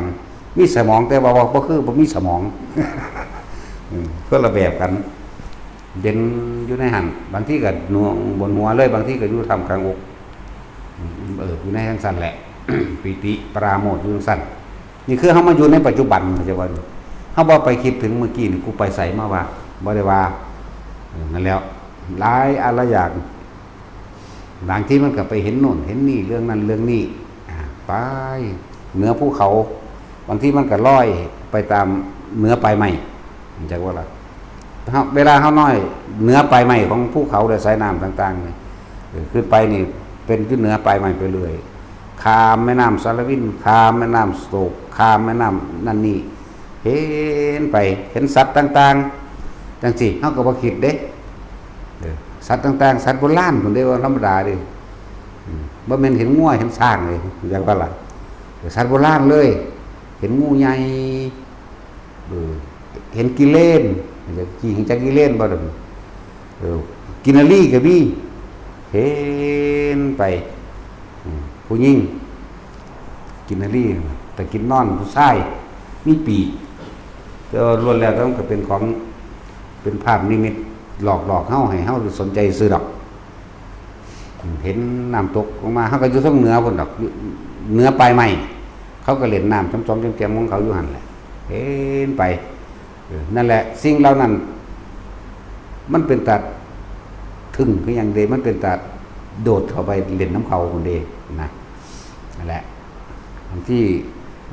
มีสมองแต่ว่าบ่ บ่คือบ่มีสมอง อืม คนละแบบกัน เด่นอยู่ในหั่น บางทีก็หน่วงบนหัวเลย บางทีก็อยู่ท่ามกลางอก อืม เออ อยู่ในจั่งซั่นแหละ ปีติปราโมทย์อยู่จั่งซั่น นี่คือเฮามาอยู่ในปัจจุบัน เข้าใจบ่ เฮาบ่ไปคิดถึงเมื่อกี้นี่ กูไปไสมาว่า บ่ได้ว่า เออ นั่นแหล้ว หลายอะหลายอย่าง บางทีมันก็ไปเห็นโน่นเห็นนี่ เรื่องนั้นเรื่องนี้ อ่า ไป เหนือภูเขา บางทีมันก็ลอยไปตามเหนือปลายไม้ เข้าใจบ่ล่ะ เฮา เวลาเฮาลอยเหนือปลายไม้ของภูเขาและสายน้ำต่างๆ นี่ เออ ขึ้นไปนี่ เป็นอยู่เหนือปลายไม้ไปเรื่อย ข้ามแม่น้ำสารวิน ข้ามแม่น้ำโสก ข้ามแม่น้ำนั่นนี่ เห็นไป เห็นสัตว์ต่างๆ จั่งซี้ เฮาก็บ่คิดเด้ เออ สัตว์ต่างๆ สัตว์โบราณพุ้นเด้ บ่ธรรมดาเด้ อืม บ่แม่นเห็นงัวเห็นช้างเด้ จักว่าล่ะ เออ สัตว์โบราณเลย เห็นงูใหญ่ เออ เห็นกิเลน จัก จักกิเลนบ่ล่ะ เออ กินนารีก็มี เห็นไป อืม ผู้หญิง กินนารี แต่กินนอนผู้ชาย มีปีก แต่ว่าล้วนแล้วแต่มันก็เป็นของ เป็นภาพนิมิต หลอกหลอกเฮา ให้เฮาสนใจซื่อดอก เห็นน้ำตกลงมา เฮาก็อยู่ทางเหนือพุ้นดอก อยู่เหนือปลายไม้ เขาก็เล่นน้ำจอมๆแจ่มๆของเขาอยู่หั่นแหละ เห็นไป เออ นั่นแหละ สิ่งเหล่านั้น มันเป็นตาทึ่งคือหยังเด้ มันเป็นตาโดดเข้าไปเล่นนำเขาพุ้นเด้ นะ นั่นแหละ บางที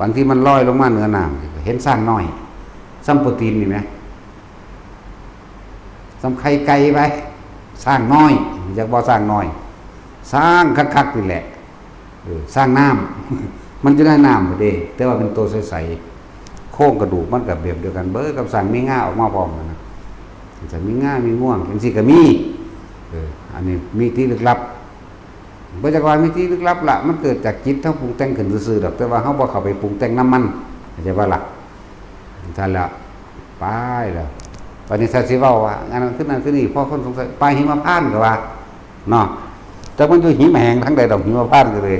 บางทีมันลอยลงมาเหนือน้ำ เห็นช้างน้อย ส่ำโปรตีนนี่แหม ส่ำไข่ไก่ไป ช้างน้อย จักบ่ช้างน้อย ช้างคักๆนี่แหละ เออ ช้างน้ำ มันอยู่ในน้ำพุ้นเด้ แต่ว่าเป็นตัวใสๆ โครงกระดูกมันก็แบบเดียวกันเบิดกับช้างมีงาออกมาพร้อมนั่นนะ ช้างมีงา มีงวง จั่งซี้ก็มี เออ อันนี้มิติลึกลับ บ่จักว่ามิติลึกลับล่ะ มันเกิดจากจิตเฮาปรุงแต่งขึ้นซื่อๆดอก แต่ว่าเฮาบ่เข้าไปปรุงแต่งนำมัน เข้าใจบ่ล่ะ ซั่นแหละ ไปแล้ว บัดนี้ถ้าสิเว้าว่า อันนั้นคือนั่นคือนี่ พอคนสงสัย ไปหิมพานต์ก็ว่า เนาะ แต่มันอยู่หิมแหงทางใดดอก หิมพานต์ก็เลย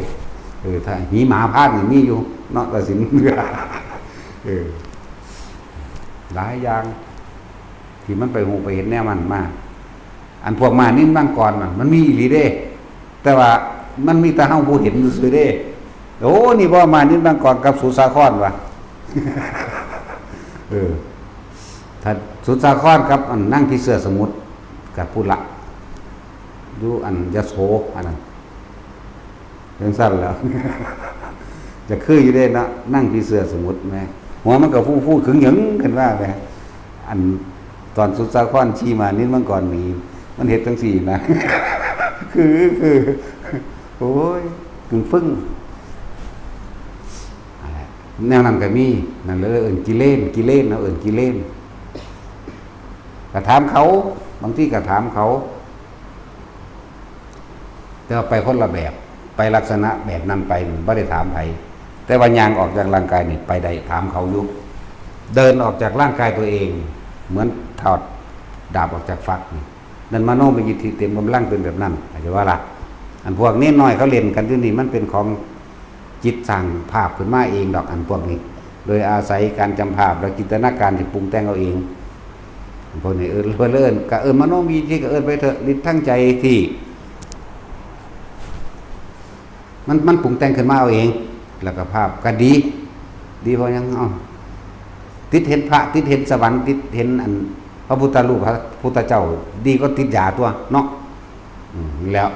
เออ ถ้าหิมหาพานต์นี่มีอยู่ เนาะ ตัดสิน เออ หลายอย่าง ที่มันไปฮู้ไปเห็นแนวมันมา อันพวกม้านิลมังกรน่ะ มันมีอีหลีเด้ แต่ว่ามันมีแต่เฮาผู้เห็นซื่อๆเด้ โอ้ นี่บ่ม้านิลมังกรกับสุสาครว่ะ เออ ถ้าสุสาครกับอันนางผีเสื้อสมุทร กับพุ้นละ อยู่อันยโส อันนั้น จั่งซั่นแหล้ว จะคืออยู่เด้เนาะ นางผีเสื้อสมุทรแหม หัวมันก็ฟูๆขึงหยึงขึ้นมาแหม อันตอนสุสาครขี่ม้านิลมังกรหนี มันเฮ็ดจั่งซี้นะ คือ คือ โอ้ย กึ่งฟึ่ง นั่นแหละ แนวนั้นก็มี นั่นเลยเอิ้นกิเลน กิเลน เฮาเอิ้นกิเลน ก็ถามเขา บางทีก็ถามเขา แต่ว่าไปคนละแบบ ไปลักษณะแบบนั้นไป บ่ได้ถามไผ แต่ว่าย่างออกจากร่างกายนี่ไปได้ ถามเขาอยู่ เดินออกจากร่างกายตัวเอง เหมือนถอดดาบออกจากฝักนี่ นั่นมโนมยิทธิเต็มกำลังเป็นแบบนั้น เข้าใจว่าล่ะ อันพวกนี้น้อยเขาเล่นกันอยู่นี่ มันเป็นของจิตสร้างภาพขึ้นมาเองดอก อันพวกนี้ โดยอาศัยการจำภาพและจินตนาการที่ปรุงแต่งเอาเอง พวกนี้เอิ้น เพิ่นเอิ้น ก็เอิ้นมโนมยิทธิ ก็เอิ้นไปเถอะ ฤทธิ์ทางใจที่ มัน มันปรุงแต่งขึ้นมาเอาเอง แล้วก็ภาพก็ดี ดีเพราะหยัง เอ้า ติดเห็นพระ ติดเห็นสวรรค์ ติดเห็นอันพระพุทธรูป พระพุทธเจ้า ดีก็ติดยาตัวเนาะ อืม แล้ว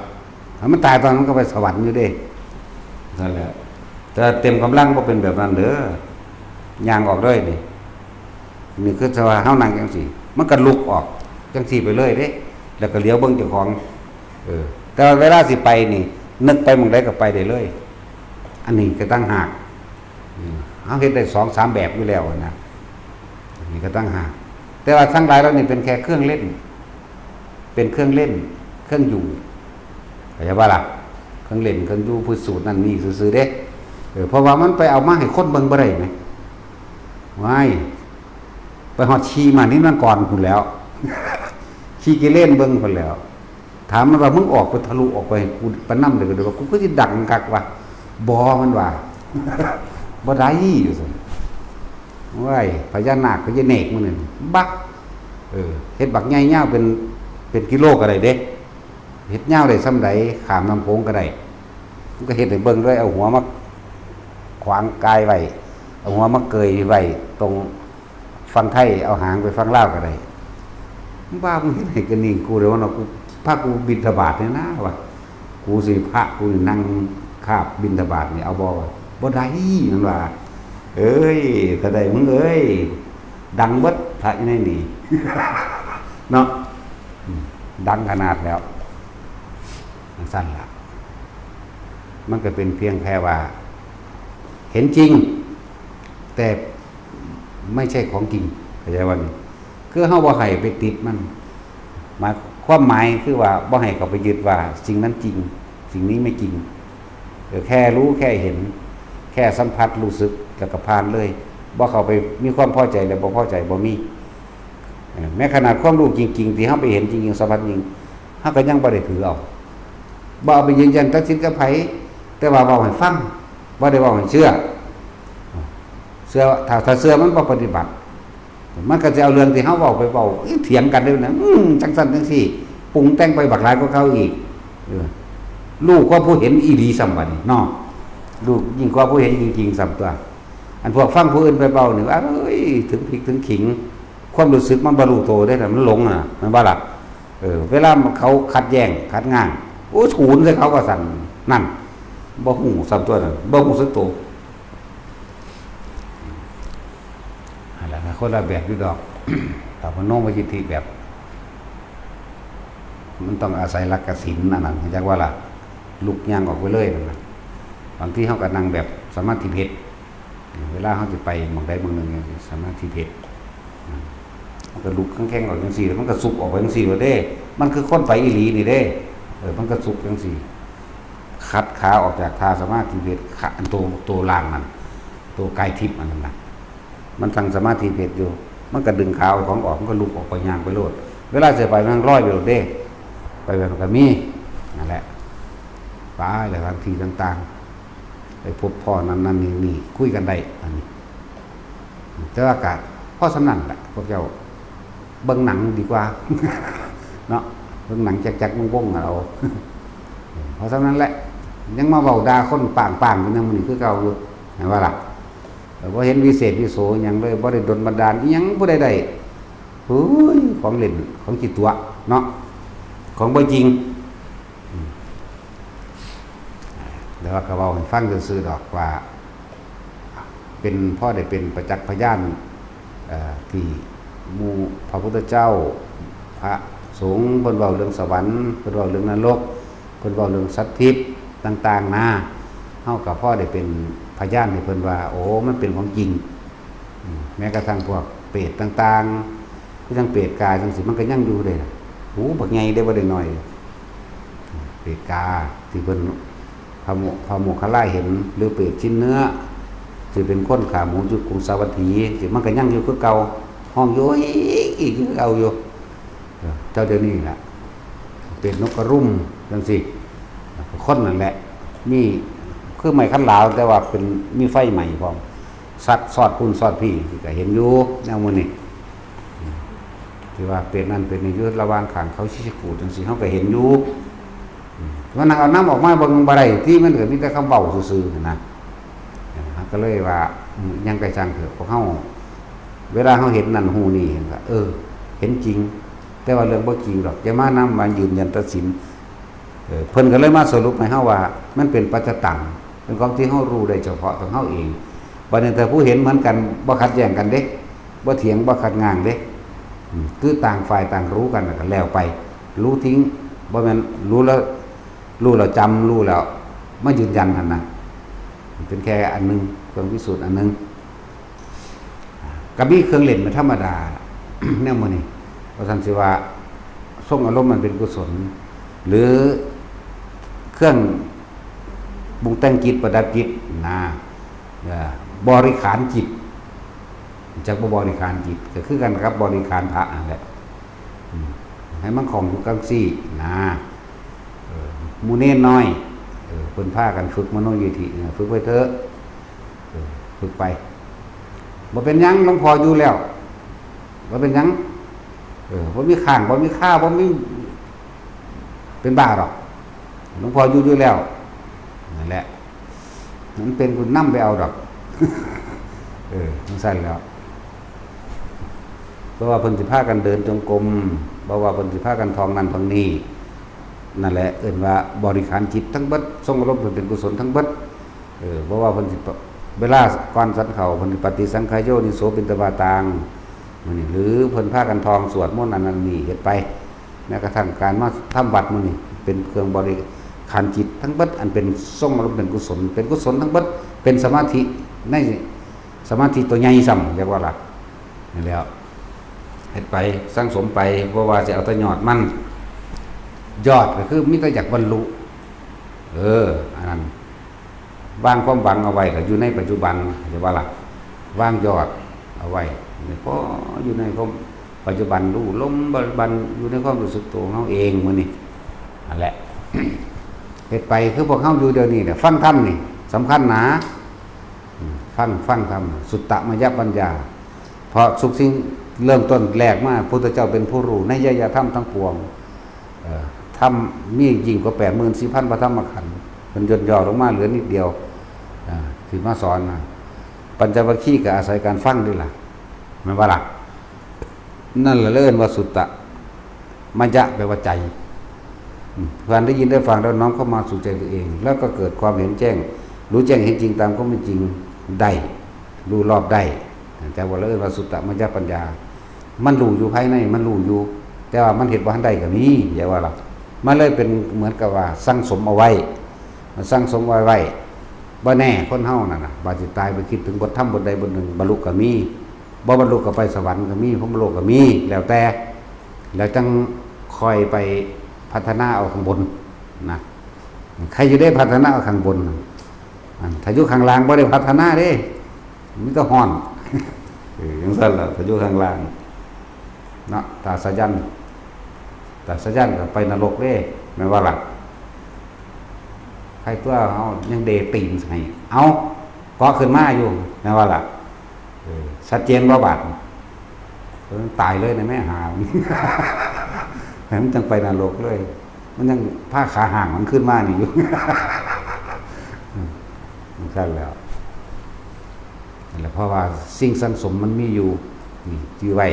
ถ้ามันตายตอนนั้นก็ไปสวรรค์อยู่เด้ นั่นแหละ แต่เต็มกำลังบ่เป็นแบบนั้นเด้อ ย่างออกเลยนี่ นี่คือว่าเฮานั่งจังซี่ มันก็ลุกออกจังซี่ไปเลยเด้ แล้วก็เหลียวเบิ่งเจ้าของ เออ แต่ว่าเวลาสิไปนี่ นึกไปหม่องใดก็ไปได้เลย อันนี้ก็ต่างหาก อืม เฮาเฮ็ดได้สองสามแบบอยู่แล้วนะ นี่ก็ต่างหาก แต่ว่าทั้งหลายเหล่านี้เป็นแค่เครื่องเล่น เป็นเครื่องเล่น เครื่องอยู่ เข้าใจบ่ล่ะ เครื่องเล่น เครื่องอยู่ เพื่อสูตรนั่นนี่ซื่อๆเด้ เออ เพราะว่ามันไปเอามาให้คนเบิ่งบ่ได้ไง ว้าย ไปฮอดชีมานี่นั่นก่อนพุ้นแหล้ว ชีกิเลนเบิ่งพุ้นแหล้ว ถามมันว่า "มึงออกไปทะลุออกไปให้กูไปนำเลยก็ได้ว่า กูก็สิดังคักว่ะ" บ่ มันว่า "บ่ได้" อยู่ซั่น "ว้าย พญานาคพญาเนกมึงนี่ บัก เออ เฮ็ดบักใหญ่ยาวเป็น เป็นกิโลก็ได้เด้ เฮ็ดยาวได้ส่ำใด ข้ามน้ำโขงก็ได้" มันก็เฮ็ดให้เบิ่งเลย เอาหัวมาขวางกายไว้ เอาหัวมาเกยไว้ตรงฝั่งไทย เอาหางไปฝั่งลาวก็ได้ "มึงว่ามึงเฮ็ดให้กระนิ่งกูเลยว่าเนาะ กู พากูบิณฑบาตเนี่ยนะ" ว่า "กูสิพระกูนี่นั่งคาบบิณฑบาตนี่ เอาบ่" ว่า "บ่ได้" มันว่า "เอ้ย ถ้าได้มึงเอ้ย ดังเบิดพระอยู่ในนี่" เนาะ อืม ดังขนาดแล้ว จั่งซั่นล่ะ มันก็เป็นเพียงแค่ว่า เห็นจริง แต่ไม่ใช่ของจริง เข้าใจว่านี่ คือเฮาบ่ให้ไปติดมัน หมาย ความหมายคือว่าบ่ให้เขาไปยึดว่าสิ่งนั้นจริง สิ่งนี้ไม่จริง เออ แค่รู้แค่เห็น แค่สัมผัสรู้สึกแล้วก็ผ่านเลย บ่เข้าไปมีความพอใจและบ่พอใจ บ่มี เออ แม้ขนาดความรู้จริงๆ ที่เฮาไปเห็นจริงๆ สัมผัสจริง เฮาก็ยังบ่ได้ถือเอา บ่เอาไปยืนยันตัดสินกับไผ แต่ว่าเว้าให้ฟัง บ่ได้เว้าให้เชื่อ เชื่อ ถ้า ถ้าเชื่อมันบ่ปฏิบัติ มันก็สิเอาเรื่องที่เฮาเว้าไปเว้า เถียงกันเด้อนะ อืม จั่งซั่นจั่งซี่ ปรุงแต่งไปบักหลายกว่าเก่าอีก เออ รู้กว่าผู้เห็นอีหลีซ้ำบัดนี้เนาะ รู้ยิ่งกว่าผู้เห็นจริงๆ ซ้ำตัว อันพวกฟังผู้อื่นไปเว้านี่ เอ้ย ถึงพริกถึงขิง ความรู้สึกมันบ่รู้โตเด้อ มันหลงอะ แม่นบ่ล่ะ เออ เวลาเขาขัดแย้ง ขัดง้าง โอ้ ถูนใส่เขาว่าซั่น นั่น บ่ฮู้ซ้ำตัวนั่น บ่รู้สึกโต นั่นแหละ คนละแบบอยู่ดอก ถ้ามโนมยิทธิแบบ มันต้องอาศัยหลักกสิณอันนั้น จักว่าล่ะ ลุกย่างออกไปเลยนั่นน่ะ บางทีเฮาก็นั่งแบบสมาธิเพชร เวลาเฮาสิไปหม่องใดหม่องหนึ่งเนี่ย สมาธิเพชร มันก็ลุกแข็งๆออกจังซี่ แล้วมันก็สุบออกไปจังซี่โลดเด้ มันคือคนไปอีหลีนี่เด้ เออ มันก็สุบจังซี่ ขัดขาออกจากท่าสมาธิเพชร ขา อันโต โตล่างนั่น โตกายทิพย์อันนั้นน่ะ มันตั้งสมาธิเพชรอยู่ มันก็ดึงขาเอาของออก มันก็ลุกออกไปย่างไปโลด เวลาสิไปมันลอยไปโลดเด้ ไปแบบนั้นก็มี นั่นแหละ ไปแล้วทางที่ต่างๆ ไปพบพ้อนั่นนั่นนี่นี่ คุยกันได้ อันนี้ แต่ว่าก็พอส่ำนั้นแหละ พวกเจ้าเบิ่งหนังดีกว่า เนาะ เบิ่งหนังจักๆวงๆเอา พอส่ำนั้นแหละ ยังมาเว้าด่าคนปางๆอยู่ในมื้อนี้คือเก่าอยู่ แม่นบ่ล่ะ เออ บ่เห็นวิเศษวิโสหยังเลย บ่ได้ดลบันดาลอิหยังผู้ใดได้ เฮ้ย ของเล่น ของขี้ตั๋วเนาะ ของบ่จริง อืม แต่ว่าก็เว้าให้ฟังซื่อๆดอกว่า เป็น พอได้เป็นประจักษ์พยาน เอ่อ ที่หมู่พระพุทธเจ้า พระสงฆ์เพิ่นเว้าเรื่องสวรรค์ เพิ่นเว้าเรื่องนรก เพิ่นเว้าเรื่องสัตว์ทิพย์ต่างๆนะ เฮาก็พอได้เป็นพยานให้เพิ่นว่า โอ้ มันเป็นของจริง อืม แม้กระทั่งพวกเปรตต่างๆ คือจั่งเปรตกาจั่งซี้ มันก็ยังอยู่เด้ โอ้ บักใหญ่เด้ บ่ได้น้อย เปรตกาที่เพิ่น พระโม พระโมคคัลลาเห็น หรือเปรตชิ้นเนื้อ ที่เป็นคนขาหมูอยู่กรุงสาวัตถี ที่มันก็ยังอยู่คือเก่า ฮ้องอยู่ อีก อีกคือเก่าอยู่ เออ เท่าเดี๋ยวนี้ล่ะ เป็นนกกระรุ่มจังซี่ คนนั่นแหละ มีคือไม้คันหลาว แต่ว่าเป็นมีไฟไหม้พร้อม สัดสอดพุ่นสอดพี่ ก็เห็นอยู่แนวมื้อนี้ ที่ว่าเป็นนั่นเป็นนี่อยู่ระหว่างข้างเขาชิชิกูจังซี่ เฮาก็เห็นอยู่ อืม มันนั่งเอาน้ำออกมาเบิ่งบ่ได้ ที่มันก็มีแต่คำเว้าซื่อๆ นะ เฮาก็เลยว่า อืม ยังไกลช่างเถอะ พวกเฮา เวลาเฮาเห็นนั่นฮู้นี่ เห็นก็ เออ เห็นจริง แต่ว่าเรื่องบ่จริงดอก อย่ามานำมายืนยันตัดสิน เออ เพิ่นก็เลยมาสรุปให้เฮาว่า มันเป็นปัจจตัง เป็นของที่เฮารู้ได้เฉพาะของเฮาเอง บัดนี้ถ้าผู้เห็นเหมือนกัน บ่ขัดแย้งกันเด้ บ่เถียง บ่ขัดง้างเด้ อืม คือต่างฝ่ายต่างรู้กัน แล้วก็แล้วไป รู้ทิ้ง บ่แม่นรู้แล้ว รู้แล้วจำ รู้แล้วมายืนยันหั่นนะ มันเป็นแค่อันหนึ่ง เครื่องพิสูจน์อันหนึ่ง ก็มีเครื่องเล่นเป็นธรรมดา แนวมื้อนี้ ว่าซั่นสิว่า ทรงอารมณ์มันเป็นกุศล หรือเครื่องปรุงแต่งจิตประดับจิตนะ เอ่อ บริขารจิต จักบ่บริขารจิต ก็คือกันกับบริขารพระนั่นแหละ อืม ให้มันคล่องอยู่จังซี่นะ เออ หมู่เณรน้อย เออ เพิ่นพากันฝึกมโนยิทธิ เออ ฝึกไว้เถอะ เออ ฝึกไป บ่เป็นหยัง หลวงพ่ออยู่แล้ว บ่เป็นหยัง เออ บ่มีค้าง บ่มีคา บ่มี เป็นบ้าดอก หลวงพ่ออยู่อยู่แล้ว นั่นแหละ มันเป็นกูนำไปเอาดอก เออ จังซั่นแหล้ว เพราะว่าเพิ่นสิพากันเดินจงกรม เพราะว่าเพิ่นสิพากันท่องนั่นท่องนี่ นั่นแหละ เอิ้นว่าบริขารจิตทั้งเบิด ทรงอารมณ์เพิ่นเป็นกุศลทั้งเบิด เออ เพราะว่าเพิ่นสิปะ เวลาก่อนฉันข้าว เพิ่นสิปฏิสังขายโยนิโสปิณฑปาตัง มื้อนี้ หรือเพิ่นพากันท่องสวดมนต์อันนั้นนี่เฮ็ดไป แม้กระทั่งการมาทำวัดมื้อนี้ เป็นเครื่องบริขารจิตทั้งเบิด อันเป็นทรงอารมณ์เป็นกุศล เป็นกุศลทั้งเบิด เป็นสมาธิ ในสมาธิตัวใหญ่ซ้ำ เรียกว่าล่ะ นี่แหล้ว เฮ็ดไป สั่งสมไป บ่ว่าสิเอาแต่ยอดมัน ยอดก็คือมีแต่อยากบรรลุ เออ อันนั้น วางความหวังเอาไว้ก็อยู่ในปัจจุบัน เรียกว่าล่ะ วางยอดเอาไว้ นี่พออยู่ในความปัจจุบัน รู้ลมปัจจุบัน อยู่ในความรู้สึกตัวของเฮาเองมื้อนี้ นั่นแหละ เฮ็ดไปคือพวกเฮาอยู่เดี๋ยวนี้เนี่ย ฟังธรรมนี่สำคัญนะ อืม ฟัง ฟังธรรม สุตตมยปัญญา เพราะทุกสิ่งเริ่มต้นแรกมา พุทธเจ้าเป็นผู้รู้ในยยธรรมทั้งปวง เอ่อ ธรรมมียิ่งกว่าแปดหมื่นสี่พันพระธรรมขันธ์ มันย่นย่อลงมาเหลือนิดเดียว อ่า ที่มาสอนนะ ปัญจวัคคีย์ก็อาศัยการฟังนี่ล่ะ แม่นบ่ล่ะ นั่นแหละเอิ้นว่าสุตตะ มยะแปลว่าใจ อืม การได้ยินได้ฟังแล้วน้อมเข้ามาสู่ใจตัวเอง แล้วก็เกิดความเห็นแจ้ง รู้แจ้งเห็นจริงตามความเป็นจริงได้ รู้รอบได้ แต่ว่าเราเอิ้นว่าสุตตะมยปัญญา มันรู้อยู่ภายใน มันรู้อยู่ แต่ว่ามันเฮ็ดบ่ทันได้ก็มี อย่าว่าล่ะ มันเลยเป็นเหมือนกับว่าสั่งสมเอาไว้ มันสั่งสมไว้ไว้ บ่แน่คนเฮานั่นน่ะ บาดสิตายไปคิดถึงบทธรรมบทใดบทหนึ่ง บรรลุก็มี บ่บรรลุก็ไปสวรรค์ก็มี พรหมโลกก็มี แล้วแต่ แล้วจังค่อยไปพัฒนาเอาข้างบนนะ ใครอยู่ได้พัฒนาเอาข้างบน อันถ้าอยู่ข้างล่างบ่ได้พัฒนาเด้ มีแต่ฮ้อน เออ จังซั่นล่ะ ถ้าอยู่ข้างล่าง เนาะ ถ้าสายัน ถ้าสายันก็ไปนรกเด้ แม่นว่าล่ะ ใครตัวเฮายังเดตีนใส่ เอา เกาะขึ้นมาอยู่ แม่นว่าล่ะ เออ ชัดเจนบ่บาด เออ ตายเลยนะแม่หา ให้มันจังไปนรกเลย มันยังพาขาห่างมันขึ้นมานี่อยู่ อืม จังซั่นแล้ว นั่นแหละ เพราะว่าสิ่งสั่งสมมันมีอยู่ นี่ จื่อไว้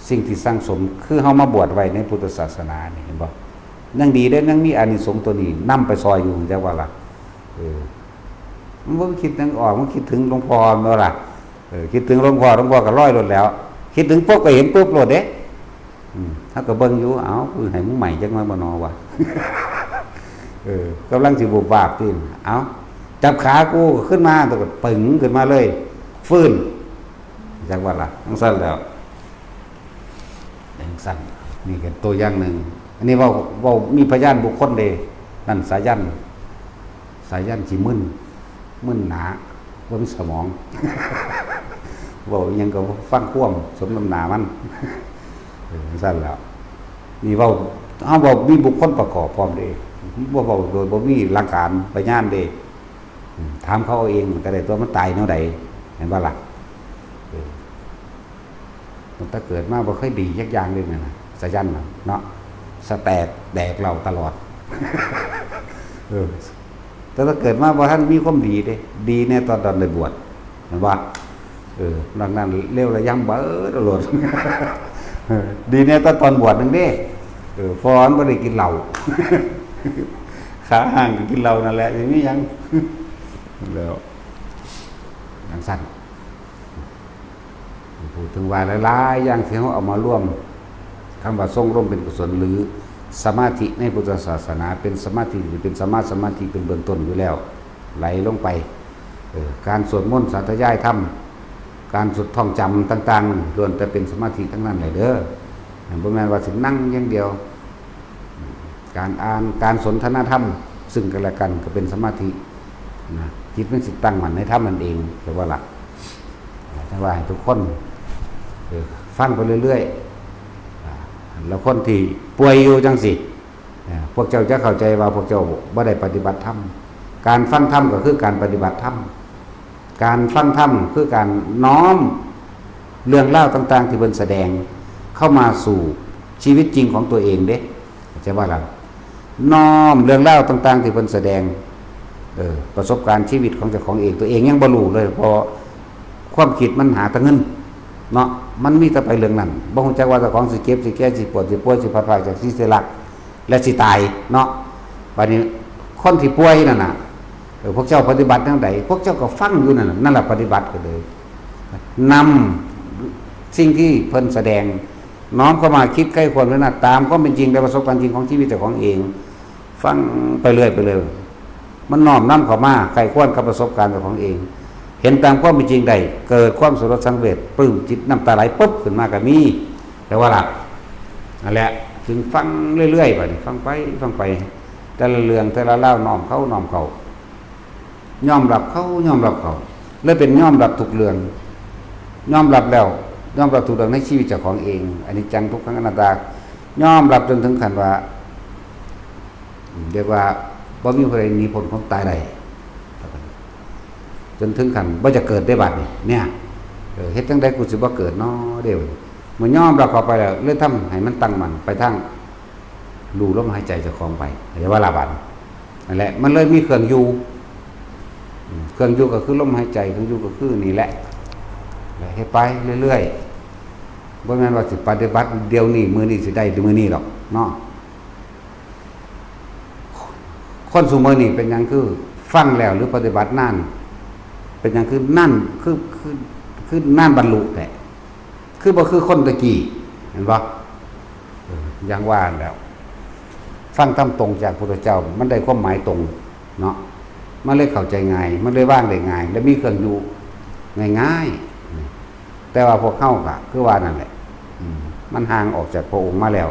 สิ่งที่สั่งสม คือเฮามาบวชไว้ในพุทธศาสนานี่ เห็นบ่ ยังดีเด้ ยังมีอานิสงส์ตัวนี้นำไปซอยอยู่ จักว่าล่ะ เออ มันบ่คิดหยังออก มันคิดถึงหลวงพ่อแม่นบ่ล่ะ เออ คิดถึงหลวงพ่อ หลวงพ่อก็ลอยโลดแล้ว คิดถึงปุ๊บก็เห็นปุ๊บโลดเด้ อืม เฮาก็เบิ่งอยู่ เอ้า คือให้มึงใหม่จักหน่อยบ่น้อวะ เออ กำลังสิบูบวาบติ เอ้า จับขากูขึ้นมา แล้วก็ปึ๋งขึ้นมาเลย ฟื้น จักว่าล่ะ จังซั่นแล้ว จังซั่น นี่ก็ตัวอย่างหนึ่ง อันนี้เว้า เว้ามีพยานบุคคลเด้ นั่นสายัน สายันสิมึน มึนหนา บ่มีสมอง เว้าอิหยังก็ฟังความสมน้ำหน้ามัน เออ จังซั่นแล้ว นี่เว้า เฮาบ่มีบุคคลประกอบพร้อมเด้ บ่ บ่ โดยบ่มีหลักฐานพยานเด้ อืม ถามเขาเอาเองก็ได้ตัว มันตายแนวใด เห็นบ่ล่ะ เออ ตั้งแต่เกิดมาบ่เคยดีจักอย่างเลยนะ สายันน่ะเนาะ สแตกแดกเหล้าตลอด เออ แต่ถ้าเกิดมาบ่ทันมีความดีเด้ ดีแน่ตอน ตอนได้บวช เห็นบ่ เออ นอกนั้นเลวระยำเบิดโลด เออ ดีแน่ตอน ตอนบวชหนึ่งเด้ เออ พอมันบ่ได้กินเหล้า ขาห้างก็กินเหล้านั่นแหละ สิมีหยัง แล้ว จั่งซั่น พูดถึงว่าหลายๆอย่างที่เฮาเอามารวม คำว่าทรงร่มเป็นกุศล หรือสมาธิในพุทธศาสนา เป็นสมาธิที่เป็นสัมมาสมาธิเป็นเบื้องต้นอยู่แล้ว ไหลลงไป เออ การสวดมนต์สาธยายธรรม การสวดท่องจำต่างๆ ล้วนแต่เป็นสมาธิทั้งนั้นแหละเด้อ บ่แม่นว่าสินั่งอย่างเดียว การอ่าน การสนทนาธรรมซึ่งกันและกันก็เป็นสมาธินะ จิตมันสิตั้งมั่นในธรรมนั่นเอง แต่ว่าหลัก แต่ว่าให้ทุกคน เออ ฟังไปเรื่อยๆ อ่า แล้วคนที่ป่วยอยู่จังสิ เออ พวกเจ้าจะเข้าใจว่าพวกเจ้าบ่ได้ปฏิบัติธรรม การฟังธรรมก็คือการปฏิบัติธรรม การฟังธรรมคือการน้อมเรื่องราวต่างๆ ที่เพิ่นแสดงเข้ามาสู่ชีวิตจริงของตัวเองเด้ เข้าใจบ่ล่ะ น้อมเรื่องราวต่างๆ ที่เพิ่นแสดง เออ ประสบการณ์ชีวิตของเจ้าของเอง ตัวเองยังบ่รู้เลย เพราะความคิดมันหาแต่เงินเนาะ มันมีแต่ไปเรื่องนั้น บ่ฮู้จักว่าเจ้าของสิเจ็บ สิแก่ สิปวด สิป่วย สิพลัดพรากจากที่รัก และสิตายเนาะ บัดนี้คนที่ป่วยนั่นน่ะ เออ พวกเจ้าปฏิบัติจั่งใด พวกเจ้าก็ฟังอยู่นั่นน่ะ นั่นแหละปฏิบัติก็เลย นำสิ่งที่เพิ่นแสดง น้อมเข้ามาคิดใคร่ครวญพิจารณาตามความเป็นจริงและประสบการณ์จริงของชีวิตเจ้าของเอง ฟังไปเรื่อยไปเลย มันน้อมนำเข้ามาใคร่ครวญกับประสบการณ์เจ้าของเอง เห็นตามความเป็นจริงได้ เกิดความสลดสังเวช ปลื้มจิตน้ำตาไหลปุ๊บขึ้นมาก็มี แต่ว่าหลับ นั่นแหละ จึงฟังเรื่อยๆ ไป ฟังไป ฟังไป แต่ละเรื่อง แต่ละราว น้อมเข้า น้อมเข้า ยอมรับเข้า ยอมรับเข้า เลยเป็นยอมรับทุกเรื่อง ยอมรับแล้ว ยอมรับทุกเรื่องในชีวิตเจ้าของเอง อนิจจัง ทุกขัง อนัตตา ยอมรับจนถึงขั้นว่า เรียกว่าบ่มีผู้ใดหนีพ้นความตายได้ จนถึงขั้นบ่จะเกิดได้บัดนี้ เนี่ย เออ เฮ็ดจั่งใดกูสิบ่เกิดน้อเด้อ เมื่อยอมรับเข้าไปแล้ว เลยทำให้มันตั้งมั่นไปทาง รู้ลมหายใจเจ้าของไป เข้าใจบ่ล่ะบัดนี้ นั่นแหละ มันเลยมีเครื่องอยู่ อืม เครื่องอยู่ก็คือลมหายใจ เครื่องอยู่ก็คือนี่แหละ แล้วเฮ็ดไปเรื่อยๆ บ่แม่นว่าสิปฏิบัติเดี๋ยวนี้ มื้อนี้สิได้มื้อนี้ดอกเนาะ คนซุมื้อนี้เป็นหยังคือฟังแล้วหรือปฏิบัตินาน เป็นหยังคือนาน คือ คือ คือนานบรรลุแท้ คือบ่คือคนตะกี้ เห็นบ่ เออ อย่างว่าแล้ว ฟังธรรมตรงจากพุทธเจ้า มันได้ความหมายตรงเนาะ มันเลยเข้าใจง่าย มันเลยวางได้ง่าย และมีเครื่องอยู่ง่ายๆ แต่ว่าพวกเฮาก็คือว่านั่นแหละ อืม มันห่างออกจากพระองค์มาแล้ว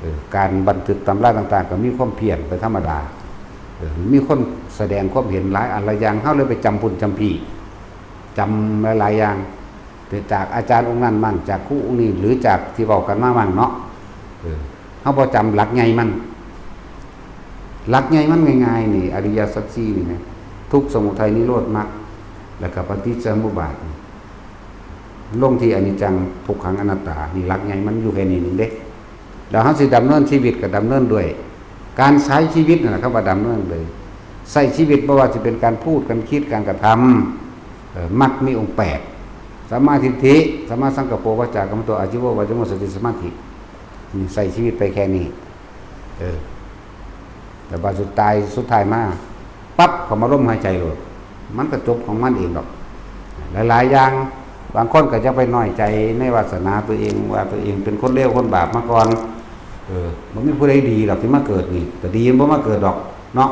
เออ การบันทึกตำราต่างๆ ก็มีความเพี้ยนเป็นธรรมดา เออ มีคนแสดงความเห็นหลายอันหลายอย่าง เฮาเลยไปจำพุ่นจำพี้ จำหลายๆอย่าง แต่จากอาจารย์องค์นั้นมั่ง จากครูองค์นี้ หรือจากที่เว้ากันมามั่งเนาะ เออ เฮาบ่จำหลักใหญ่มัน หลักใหญ่มันง่ายๆ นี่ อริยสัจสี่นี่นะ ทุกข์ สมุทัย นิโรธ มรรค แล้วก็ปฏิจจสมุปบาทนี่ ลงที่อนิจจัง ทุกขัง อนัตตา นี่หลักใหญ่มันอยู่แค่นี้หนึ่งเด้ แล้วเฮาสิดำเนินชีวิตก็ดำเนินด้วย การใช้ชีวิตนั่นแหละครับว่าดำเนินเลย ใช้ชีวิตบ่ว่าสิเป็นการพูด การคิด การกระทำ เอ่อ มรรคมีองค์แปด สัมมาทิฏฐิ สัมมาสังกัปโป วาจากัมมันโต อาชีโว วาจาโม สติ สมาธิ นี่ใช้ชีวิตไปแค่นี้ เออ แต่ว่าสุดท้าย สุดท้ายมา ปั๊บ เข้ามาลมหายใจโลด มันก็จบของมันเองดอก หลายๆ อย่าง บางคนก็จะไปน้อยใจในวาสนาตัวเอง ว่าตัวเองเป็นคนเลวคนบาปมาก่อน เออ บ่มีผู้ใดดีดอกที่มาเกิดนี่ แต่ดีมันบ่มาเกิดดอก เนาะ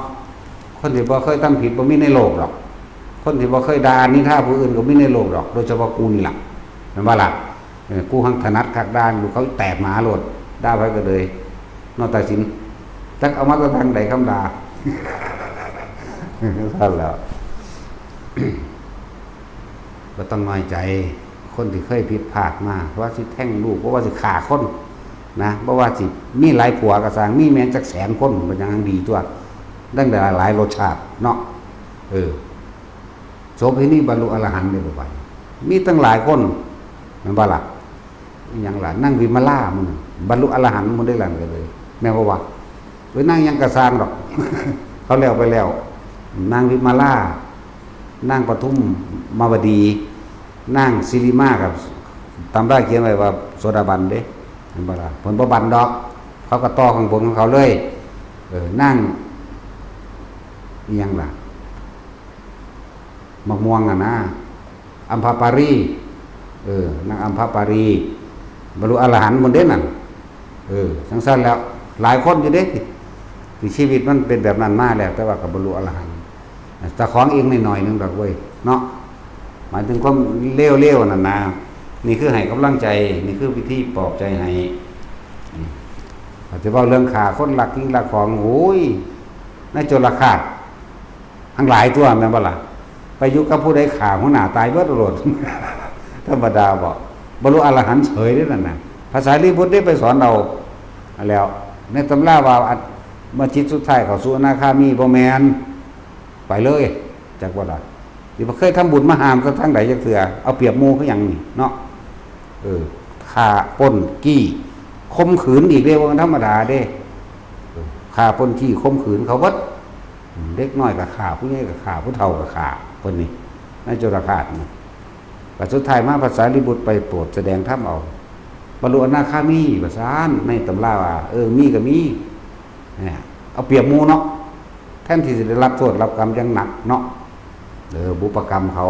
คนที่บ่เคยทำผิดบ่มีในโลกดอก คนที่บ่เคยด่านินทาผู้อื่นก็มีในโลกดอก โดยเฉพาะกูนี่ล่ะ แม่นบ่ล่ะ เออ กูหังถนัดคักด่า ลูกเขาแตกหมาโลด ด่าไผก็เลย นอกตาสิน จักเอามาจากทางใดคำด่า ซั่นแหล้ว บ่ต้องน้อยใจ คนที่เคยผิดพลาดมา ว่าสิแทงลูก ว่าสิฆ่าคน นะ บ่ว่าสิมีหลายผัวก็ซ่าง มีแม่นจักแสนคนก็ยังดีตัว ตั้งแต่หลายรสชาติเนาะ เออ โสเภณีบรรลุอรหันต์ได้บ่บัด มีตั้งหลายคน แม่นบ่ล่ะ อีหยังล่ะ นางวิมลาหมู่นั่น บรรลุอรหันต์หมู่ได้ล่ะ ก็เลย แม่นบ่วะ เอ้ย นางหยังก็ซ่างดอก เขาแล้วไปแล้ว นางวิมลา นางปทุมมาวดี นางสิริมา กับตำราเขียนไว้ว่าโสดาบันเด้ เห็นบ่ล่ะ เพิ่นบ่บันดอก เขาก็ต่อข้างบนของเขาเลย เออ นาง อีหยังล่ะ มะม่วงอะนะ อัมพปารี เออ นางอัมพปารี บรรลุอรหันต์หมดเด้นั่น เออ จั่งซั่นแล้ว หลายคนอยู่เด้ ที่ชีวิตมันเป็นแบบนั้นมาแล้ว แต่ว่าก็บรรลุอรหันต์ แต่ของเองหน่อยๆนึงดอกเว้ย เนาะ หมายถึงความเลวๆนั่นนะ นี่คือให้กำลังใจ นี่คือวิธีปลอบใจให้ อืม อาจจะเว้าเรื่องฆ่าคน ลักสิ่งลักของ โอ้ย ในจุลฆาต ทั้งหลายตัวแม่นบ่ล่ะ ไปอยู่กับผู้ใดฆ่าหัวหน้าตายเบิดโลด ธรรมดาบ่ บรรลุอรหันต์เฉยเด้นั่นน่ะ พระสารีบุตรได้ไปสอนเอา แล้ว ในตำราว่าอัน เมื่อจิตสุดท้ายเข้าสู่อนาคามีบ่แม่น ไปเลย จักบ่ล่ะ สิบ่เคยทำบุญมาห้ามซะทางใดจักเทื่อ เอาเปรียบหมู่คือหยังนี่เนาะ เออ ฆ่าปล้นจี้ข่มขืนอีกเด้ บ่แม่นธรรมดาเด้ เออ ฆ่าปล้นจี้ข่มขืนเขาเบิด อืม เด็กน้อยก็ฆ่า ผู้ใหญ่ก็ฆ่า ผู้เฒ่าก็ฆ่า เพิ่นนี่ ในจุลฆาตนี่ บัดสุดท้ายมาพระสารีบุตรไปโปรดแสดงธรรมเอา บรรลุอนาคามีว่าซั่น ในตำราว่า เออ มีก็มี เนี่ย เอาเปรียบหมู่เนาะ แทนที่สิได้รับโทษรับกรรมอย่างหนักเนาะ เออ บุพกรรมเขา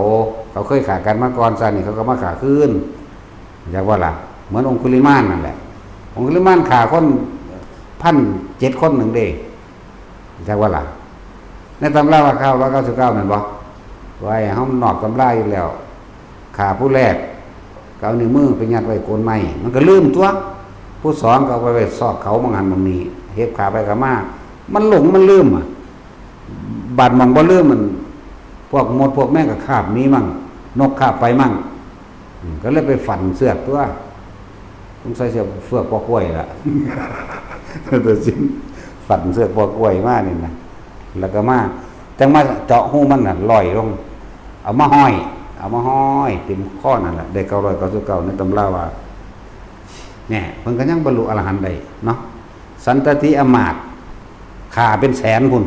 เขาเคยฆ่ากันมาก่อน ซะนี่เขาก็มาฆ่าคืน จักว่าล่ะ เหมือนองคุลิมานนั่นแหละ องคุลิมานฆ่าคน พันเจ็ด คนหนึ่งเด้ จักว่าล่ะ ในตำราว่าเก้าร้อยเก้าสิบเก้าแม่นบ่ ไว้เฮานอกตำราอยู่แล้ว ฆ่าผู้แรก ก็เอานิ้วมือไปยัดไว้โคนไม้ มันก็ลืมตัว ผู้สองก็เอาไปไว้ซอกเขาหม่องหั้นหม่องนี้ เฮ็ดฆ่าไปฆ่ามา มันหลงมันลืมอะ บาดหม่องบ่ลืมมัน พวกมดพวกแมงก็คาบหนีมั่ง นกคาบไปมั่ง อืม ก็เลยไปฝันเสือกตัว สงสัยเสือก เฟือกปอกล้วยล่ะ ตัวจริง ฝันเสือกปอกล้วยมานี่นะ แล้วก็มา จั่งมาเจาะหูมันน่ะ ลอยลง เอามาห้อย เอามาห้อยเต็มคอนั่นแหละ ได้เก้าร้อยเก้าสิบเก้าในตำราว่า เนี่ย เพิ่นก็ยังบรรลุอรหันต์ได้เนาะ สันตติอำมาตย์ ฆ่าเป็นแสนพุ้น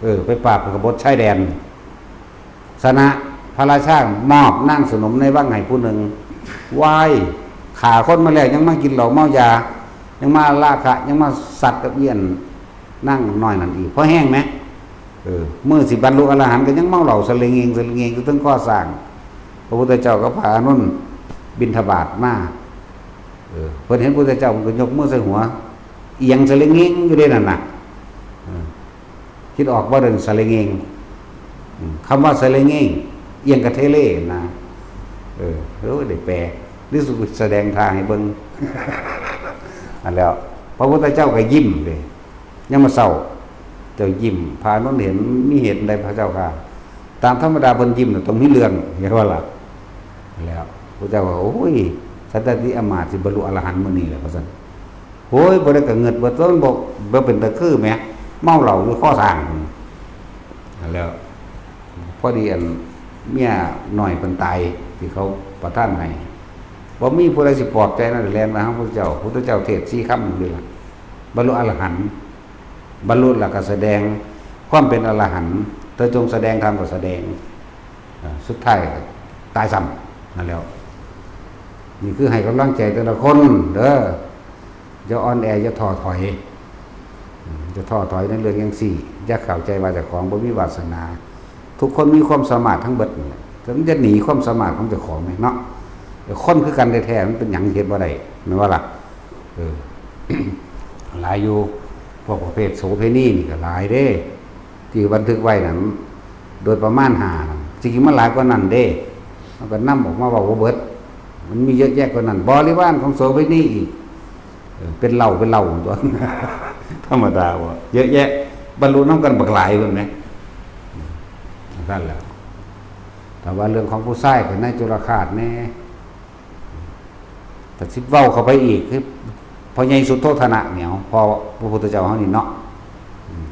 เออ ไปปราบกบฏชายแดน ชนะ พระราชามอบนางสนมในวังให้ผู้หนึ่ง ว้าย ฆ่าคนมาแล้วยังมากินเหล้าเมายา ยังมาละคะ ยังมาสัตว์กับเอี้ยนนางน้อยนั่นอีก พอแฮงไหม เออ มื้อสิบรรลุอรหันต์ก็ยังเมาเหล้าสะเลงเงงสะเลงเงงอยู่เทิงคอช้าง พระพุทธเจ้ากับพระอานนท์บิณฑบาตมา เออ เพิ่นเห็นพระพุทธเจ้า เพิ่นก็ยกมือใส่หัว เอียงสะเลงเงงอยู่เด้นั่นน่ะ เออ คิดออกบ่เด้อ สะเลงเงง อืม คำว่าสะเลงเงง เอียงกะเทเลนะ เออ เออ ได้แปล หรือสิแสดงท่าให้เบิ่ง อันแล้ว พระพุทธเจ้าก็ยิ้มเด้ ยามมื้อเช้า เจ้ายิ้ม พระอานนท์เห็น มีเหตุอันใดพระเจ้าข้า ตามธรรมดาเพิ่นยิ้มน่ะต้องมีเรื่อง เห็นบ่ล่ะ แล้วพระเจ้าว่า โอ้ย สันตติอำมาตย์สิบรรลุอรหันต์มื้อนี้แหละ ว่าซั่น โอ้ย บ่ได้ก็เงิดเบิด มันบ่ บ่เป็นตาคือแหม เมาเหล้าอยู่คอช้าง แล้ว พอดีอันเมียน้อยเพิ่นตาย ที่เขาประทานให้ บ่มีผู้ใดสิปลอบใจนั่น แล่นมาหาพระเจ้า พระเจ้าเทศน์สี่คำอยู่เลยล่ะ บรรลุอรหันต์ บรรลุแล้วก็แสดงความเป็นอรหันต์ เธอจงแสดงธรรมก็แสดง อ่า สุดท้ายก็ตายซ้ำนั่นแหล้ว นี่คือให้กำลังใจแต่ละคนเด้อ อย่าอ่อนแอ อย่าท้อถอย อืม อย่าท้อถอยในเรื่องจั่งซี้ อย่าเข้าใจว่าเจ้าของบ่มีวาสนา ทุกคนมีความสามารถทั้งเบิดนั่นแหละ แต่มันจะหนีความสามารถของเจ้าของไหมเนาะ แต่คนคือกันแท้ๆ มันเป็นหยังเฮ็ดบ่ได้ แม่นบ่ล่ะ เออ หลายอยู่ พวกประเภทโสเภณีนี่ก็หลายเด้ ที่บันทึกไว้นั่น โดยประมาณห้านั่น จริงๆ มันหลายกว่านั้นเด้ มันก็นำออกมาเว้าบ่เบิด มันมีเยอะแยะกว่านั้น บริวารของโสเภณีอีก เออ เป็นเหล่าเป็นเหล่าตัว ธรรมดาบ่ เยอะแยะ บรรลุนำกันบักหลายพุ้นแหม นั่นแหละ แต่ว่าเรื่องของผู้ชายก็ในจุลฆาตแน่ แต่สิเว้าเข้าไปอีก คือ พ่อใหญ่สุโธทนะเนี่ย พ่อพระพุทธเจ้าเฮานี่เนาะ อืม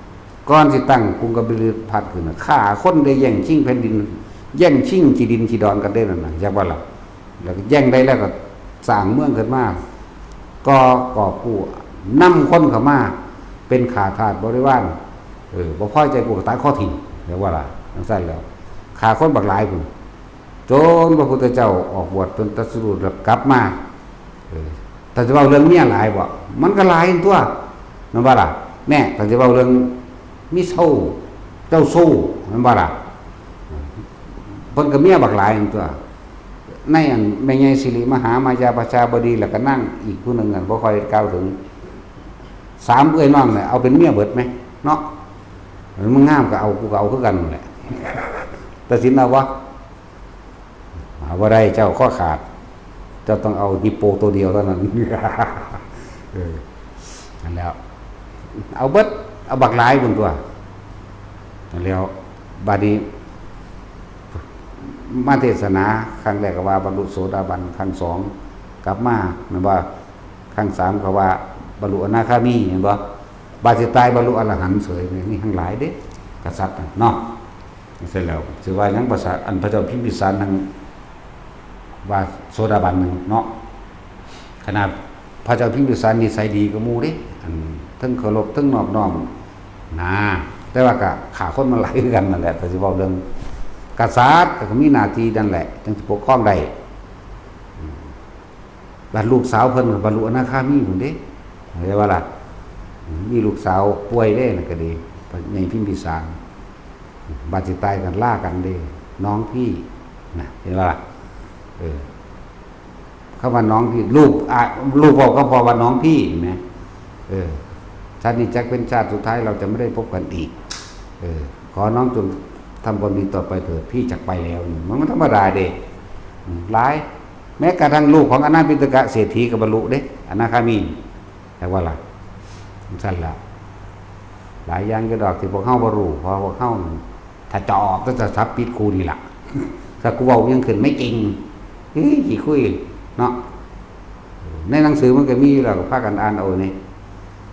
ก่อนสิตั้งกรุงกบิลพัสดุ์ขึ้นน่ะ ฆ่าคนได้ แย่งชิงแผ่นดิน แย่งชิงขี้ดินขี้ดอนกันได้นั่นน่ะ จักว่าล่ะ แล้วก็แย่งได้แล้วก็สร้างเมืองขึ้นมา ก่อกอบกู้ นำคนเข้ามา เป็นข้าทาสบริวาร เออ บ่พอใจกูก็ตัดคอทิ่ม จักว่าล่ะ จังซั่นแล้ว ฆ่าคนบักหลายพุ้น จนพระพุทธเจ้าออกบวชเป็นตรัสรู้แล้วกลับมา เออ ถ้าจะเว้าเรื่องเมียหลายบ่ มันก็หลายตัว แม่นบ่ล่ะ แน่ ถ้าจะเว้าเรื่องมีโซ่ เจ้าโซ่ แม่นบ่ล่ะ เพิ่นก็เมียบักหลายตัว ในอันแม่ใหญ่สิริมหามายาประชาบดี แล้วก็นางอีกผู้หนึ่งอันบ่ค่อยกล่าวถึง สามเอื้อยน้องเนี่ยเอาเป็นเมียเบิดไหม เนาะ มันงามก็เอา กูก็เอาคือกันนั่นแหละ ตัดสินเอาวะ หาบ่ได้ เจ้าข้อขาด เจ้าต้องเอาฮิปโปตัวเดียวเท่านั้น เออ นั่นแล้ว เอาเบิด เอาบักหลายพุ้นตัว นั่นแล้ว บัดนี้ มาเทศนา ครั้งแรกก็ว่าบรรลุโสดาบัน ครั้งสอง กลับมา แม่นบ่ ครั้งสามก็ว่าบรรลุอนาคามี แม่นบ่ บาดสิตายบรรลุอรหันต์เฉย นี่ นี่ทั้งหลายเด้ กษัตริย์น่ะเนาะ เสร็จแล้ว สิว่าหยังภาษา อันพระเจ้าพิมพิสารนั่งว่าโสดาบันหนึ่งเนาะ ขนาดพระเจ้าพิมพิสารนิสัยดีกว่าหมู่เด้ อันเทิงเคารพ เทิงนอบน้อม นะ แต่ว่าก็ฆ่าคนมาหลายคือกันนั่นแหละ แต่สิเว้าเรื่องกษัตริย์ก็มีหน้าที่นั่นแหละ จังสิปกครองได้ อืม บัดลูกสาวเพิ่นก็บรรลุอนาคามีพุ้นเด้ เข้าใจบ่ล่ะ มีลูกสาวป่วยเด้ นั่นก็ดี พระใหญ่พิมพิสาร บัดสิตายกันลากันเด้ น้องพี่ นะ เห็นบ่ล่ะ เออ คำว่าน้องพี่ ลูก อ่ะ ลูกเว้ากับพ่อว่าน้องพี่ เห็นไหม เออ ชาตินี้จักเป็นชาติสุดท้าย เราจะไม่ได้พบกันอีก เออ ขอน้องจงทำความดีต่อไปเถิด พี่จักไปแล้ว มัน มันธรรมดาเด้ อืม หลาย แม้กระทั่งลูกของอนาถปิณฑกเศรษฐีก็บรรลุเด้ อนาคามี จักว่าล่ะ จังซั่นล่ะ หลายอย่างอยู่ดอกที่พวกเฮาบ่รู้ เพราะว่าพวกเฮานั่น ถ้าจะออกก็จะสับปิดครูนี่ล่ะ ถ้ากูเว้ายังขึ้นไม่จริง เฮ้ย ขี้คุย เนาะ ในหนังสือมันก็มีอยู่แล้ว ก็พากันอ่านเอานี่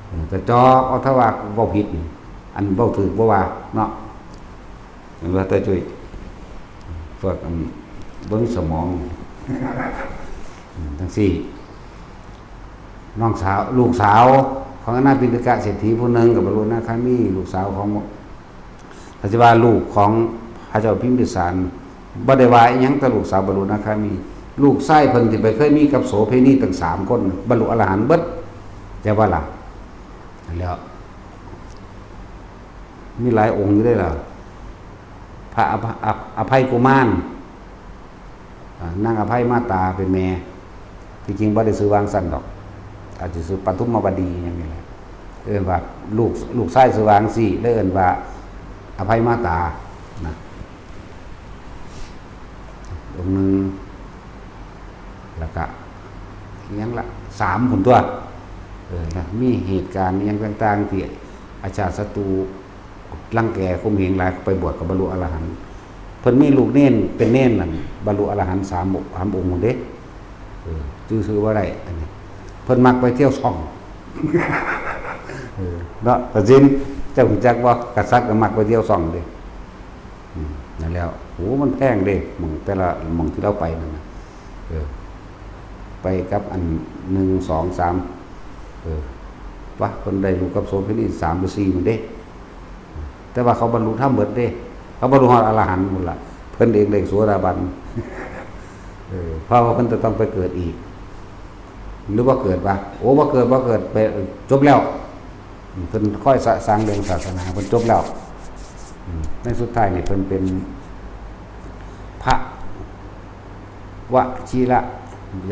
เออ แต่จอบเอา ถ้าว่าเว้าผิดนี่ อันเว้าถูกบ่ว่า เนาะ เห็นว่าแต่จุ้ย พวกอันเบิ่งสมอง อืม จังซี่ น้องสาว ลูกสาวของอนาถปิณฑกเศรษฐีผู้หนึ่งก็บรรลุอนาคามี ลูกสาวของพระศิวา ลูกของพระเจ้าพิมพิสาร บ่ได้ว่าอิหยัง แต่ลูกสาวบรรลุอนาคามี ลูกชายเพิ่นที่ไปเคยมีกับโสเภณีตั้งสามคน บรรลุอรหันต์เบิด จักว่าล่ะ แล้ว มีหลายองค์อยู่เด้ล่ะ พระอภ- อภ- อภัยกุมาร อ่า นางอภัยมาตาเป็นแม่ ที่จริงบ่ได้ชื่อว่าจั่งซั้นดอก อาจจะชื่อปทุมวดีอย่างนี้แหละ เอิ้นว่าลูก ลูกชายชื่อว่าจั่งซี้ เลยเอิ้นว่าอภัยมาตา นะ องค์หนึ่ง แล้วก็อิหยังละ สามพุ้นตัว เออ นะ มีเหตุการณ์อิหยังต่างๆ ที่อาชาติศัตรูรังแกข่มเหงหลาย ไปบวชก็บรรลุอรหันต์ เพิ่นมีลูกเณรเป็นเณรนั่น บรรลุอรหันต์สามองค์ สามองค์พุ้นเด้ เออ จื่อชื่อบ่ได้ อันนี้ เพิ่นมักไปเที่ยวช่อง เออ เนาะ ตัดสิน เจ้ารู้จักบ่ กษัตริย์ก็มักไปเที่ยวช่องเด้ อืม นั่นแล้ว โห มันแพงเด้ หม่องแต่ละหม่องที่ลาวไปนั่นน่ะ เออ ไปกับอันหนึ่ง สอง สาม เออ วะ เพิ่นได้ลูกกับโสเภณีสามหรือสี่พุ้นเด้ แต่ว่าเขาบรรลุธรรมเบิดเด้ เขาบรรลุฮอดอรหันต์พุ้นล่ะ เพิ่นเองได้โสดาบัน เออ เพราะว่าเพิ่นจะต้องไปเกิดอีก หรือว่าเกิดวะ โอ้ บ่เกิด บ่เกิด ไป จบแล้ว เพิ่นคอยสะสางเรื่องศาสนา เพิ่นจบแล้ว อืม ในสุดท้ายนี่เพิ่นเป็นพระวชิระ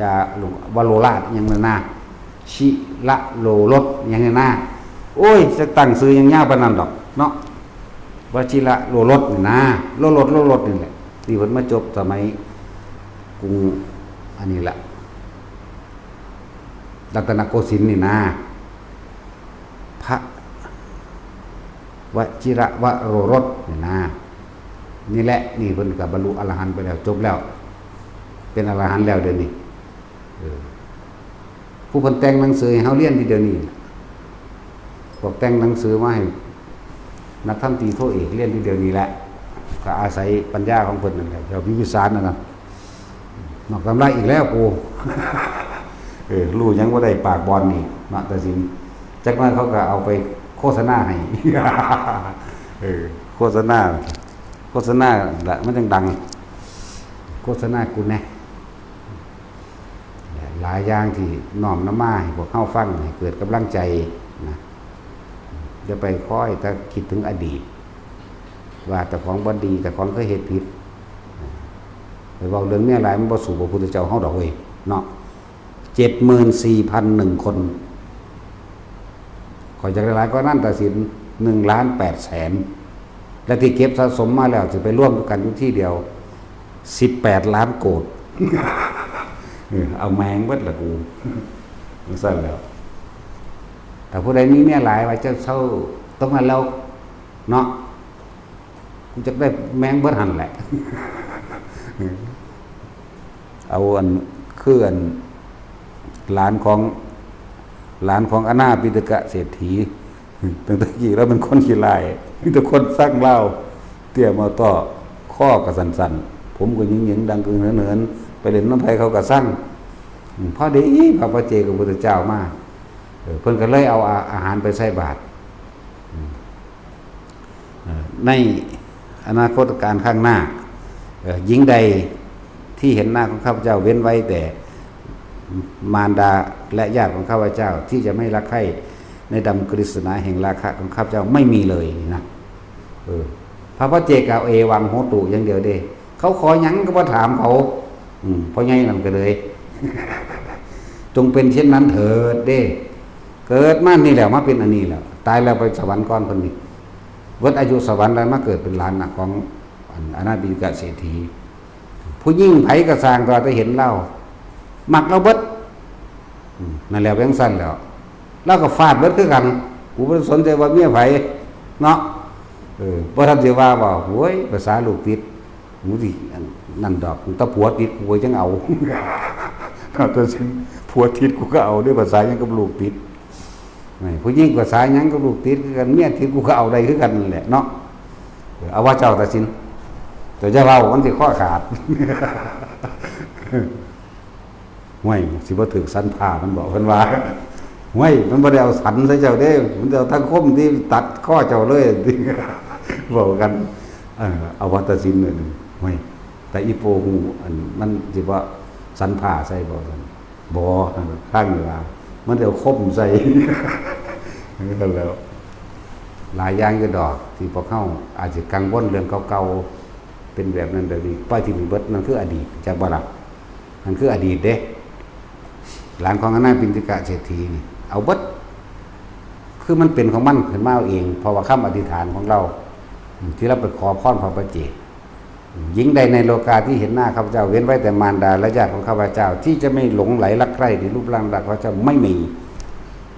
ยา วโรราชอิหยังนั่นนะ ชิระโลรสอิหยังนั่นนะ โอ้ย จะตั้งชื่อหยังยาวปานนั้นดอกเนาะ วชิระโลรสนี่นะ โลรส โลรสนี่แหละ นี่เพิ่นมาจบสมัยกรุง อันนี้ละ รัตนโกสินทร์นี่นะ พระวชิระวโรรสนี่นะ นี่แหละ นี่เพิ่นก็บรรลุอรหันต์ไปแล้ว จบแล้ว เป็นอรหันต์แล้วเดี๋ยวนี้ เออ ผู้เพิ่นแต่งหนังสือให้เฮาเรียนทีเดียวนี้ พวกแต่งหนังสือมาให้นักธรรมตรีโทเอกเรียนทีเดียวนี้แหละ ก็อาศัยปัญญาของเพิ่นนั่นแหละเจ้าพิมพิสารนั่นน่ะ นอกตำราอีกแล้วกู เออ รู้หยังบ่ได้ปากบอนนี่เนาะ แต่สิจักหน่อยเขาก็เอาไปโฆษณาให้ เออ โฆษณา โฆษณาละมันจังดัง โฆษณากูแน่ หลายอย่างที่น้อมนำมาให้พวกเฮาฟังให้เกิดกำลังใจนะ อย่าไปคอยแต่คิดถึงอดีต ว่าเจ้าของบ่ดี เจ้าของเคยเฮ็ดผิด ไปเว้าเรื่องเมียหลายมันบ่สู้พระพุทธเจ้าเฮาดอกเว้ยเนาะ เจ็ดหมื่นสี่พันหนึ่งคน ข้อยอยากได้หลายกว่านั้น ตัดสินหนึ่งล้านแปดแสน และที่เก็บสะสมมาแล้วสิไปรวมกันอยู่ที่เดียว สิบแปดล้านโกด เออ เอาแมงเบิดละกู มันสั้นแล้ว แต่ผู้ใดมีเมียหลายว่าจะเช่าตรงนั้นแล้วเนาะ กูจะได้แมงเบิดหันแหละ เอาอัน คืออัน หลานของ หลานของอนาปิณกะเศรษฐี ตั้งแต่กี้แล้วเป็นคนขี้ร้าย มีแต่คนซังลาว เตี้ยมาต่อ ข้อกะสั้นๆ ผมก็หยิงๆ ดังกึ่งเหินๆ ไปเล่นน้ำไผเขากะซัง อืม พอดีพระปัจเจกพุทธเจ้ามา เออ เพิ่นก็เลยเอาอา-, อาหารไปใส่บาตร อืม เอ่อ ในอนาคตการข้างหน้า เอ่อ หญิงใดที่เห็นหน้าของข้าพเจ้าเว้นไว้แต่มารดาและญาติของข้าพเจ้าที่จะไม่รักใคร่ในดำกฤษณาแห่งราคะของข้าพเจ้าไม่มีเลยนะ เออ พระปัจเจกเอาเอวังโหตุอย่างเดียวเด้ เขาขอหยังก็บ่ถามเขา อืม พ่อใหญ่นั่นก็เลย จงเป็นเช่นนั้นเถิดเด้ เกิดมานี่แหละมาเป็นอันนี้แหละ ตายแล้วไปสวรรค์ก่อนเพิ่นนี่ เบิดอายุสวรรค์แล้วมาเกิดเป็นหลานน่ะของอันอนาปิณกะเศรษฐี ผู้หญิงไผก็สร้างตัวแต่เห็นเล่า มักเราเบิด อืม นั่นแหละเป็นจั่งซั่นแหล้ว เราก็ฟาดเบิดคือกัน กูบ่สนใจว่าเมียไผเนาะ เออ บ่ทันสิว่าว่า โอ้ย ภาษาลูกติด กูสิอันนั่นดอก ถ้าผัวติดกูก็ยังเอา ถ้าผัวติดกูก็เอาเด้ ภาษาหยังกับลูกติด นี่ ผู้หญิงภาษาหยังกับลูกติดคือกัน เมียติดกูก็เอาได้คือกันนั่นแหละเนาะ เออ เอาว่าเจ้าตัดสิน แต่จะเว้ามันสิข้อขาด ห้วย สิบ่ถืกสันผ้ามันบอกเพิ่นว่า ห้วย มันบ่ได้เอาสันใส่เจ้าเด้ มันจะเอาทั้งคมที่ตัดข้อเจ้าเลย บอกกัน เออ เอาว่าตัดสินเลย ห้วย แต่อีโปหู อัน มันสิบ่สันผ้าใส่บ่ซั่น บ่ ข้างนี้ว่า มันจะเอาคมใส่ นั่นแหล้ว หลายอย่างอยู่ดอก ที่พวกเฮาอาจจะกังวลเรื่องเก่าๆ เป็นแบบนั้นแบบนี้ ปล่อยถิ่มไปเบิด นั่นคืออดีต จักบ่ล่ะ นั่นคืออดีตเด้ หลานของอนาปิณฑิกะเศรษฐีนี่ เอาเบิด คือมันเป็นของมันขึ้นมาเอาเอง เพราะว่าคำอธิษฐานของเรา ที่เราไปขอพรพระปัจเจก หญิงใดในโลกาที่เห็นหน้าข้าพเจ้า เว้นไว้แต่มารดาและญาติของข้าพเจ้า ที่จะไม่หลงไหลรักใคร่ในรูปร่างหน้าข้าพเจ้าไม่มี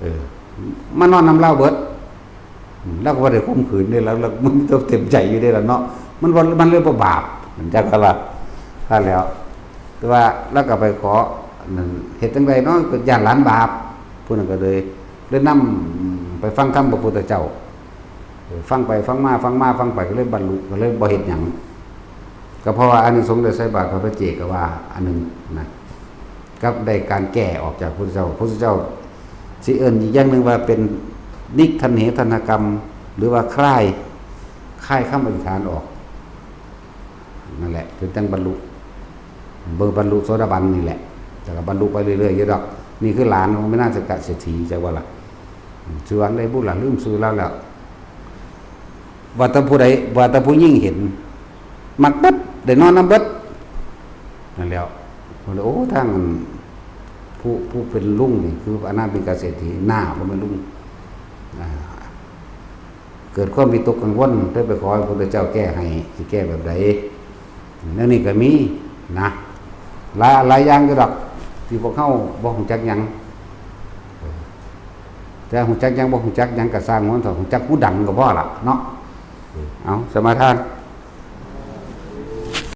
เออ มานอนนำเล่าเบิด อืม แล้วก็บ่ได้ข่มขืนเด้ แล้ว แล้วมันเต็มใจอยู่เด้ล่ะเนาะ มันบ่ มันเลยบ่บาป มันจักว่า ถ้าแล้ว แต่ว่าแล้วก็ไปขอ นั่น เฮ็ดจั่งใดเนาะ ก็ย้านหลานบาป ผู้นั้นก็เลย เลยนำไปฟังธรรมพระพุทธเจ้า เออ ฟังไปฟังมา ฟังมาฟังไป ก็เลยบรรลุ ก็เลยบ่เฮ็ดหยัง ก็เพราะว่าอานิสงส์ได้ใส่บาตรพระปัจเจกว่าอันหนึ่งนะ กับได้การแก้ออกจากพุทธเจ้า พุทธเจ้าสิเอิ้นอีกอย่างหนึ่งว่าเป็นนิกขันเหทัณฑกรรม หรือว่าคลาย คลายคำอธิษฐานออก นั่นแหละ เป็นจั่งบรรลุ เบิ่งบรรลุโสดาบันนี่แหละ แต่ก็บรรลุไปเรื่อยๆอยู่ดอก นี่คือหลานของแม่นางสักกะเศรษฐี จักว่าล่ะ ชื่อว่าได้บุญล่ะ ลืมชื่อแล้วแล้ว ว่าแต่ผู้ใด ว่าแต่ผู้หญิงเห็น มักเบิด ได้นอนนำเบิด นั่นแหล้ว เพิ่นเลย โอ้ ทางผู้ ผู้เป็นลุงนี่คืออนาปิณกะเศรษฐี น้าบ่แม่นลุง อ่า เกิดความวิตกกังวล เลยไปขอให้พระพุทธเจ้าแก้ให้ สิแก้แบบใด แนวนี้ก็มีนะ หลาย หลายอย่างอยู่ดอก ที่พวกเฮาบ่ฮู้จักหยัง แต่ฮู้จักหยังบ่ฮู้จักหยังก็ซ่างมันเถาะ ฮู้จักหูดังก็พอละเนาะ เอา สมาทาน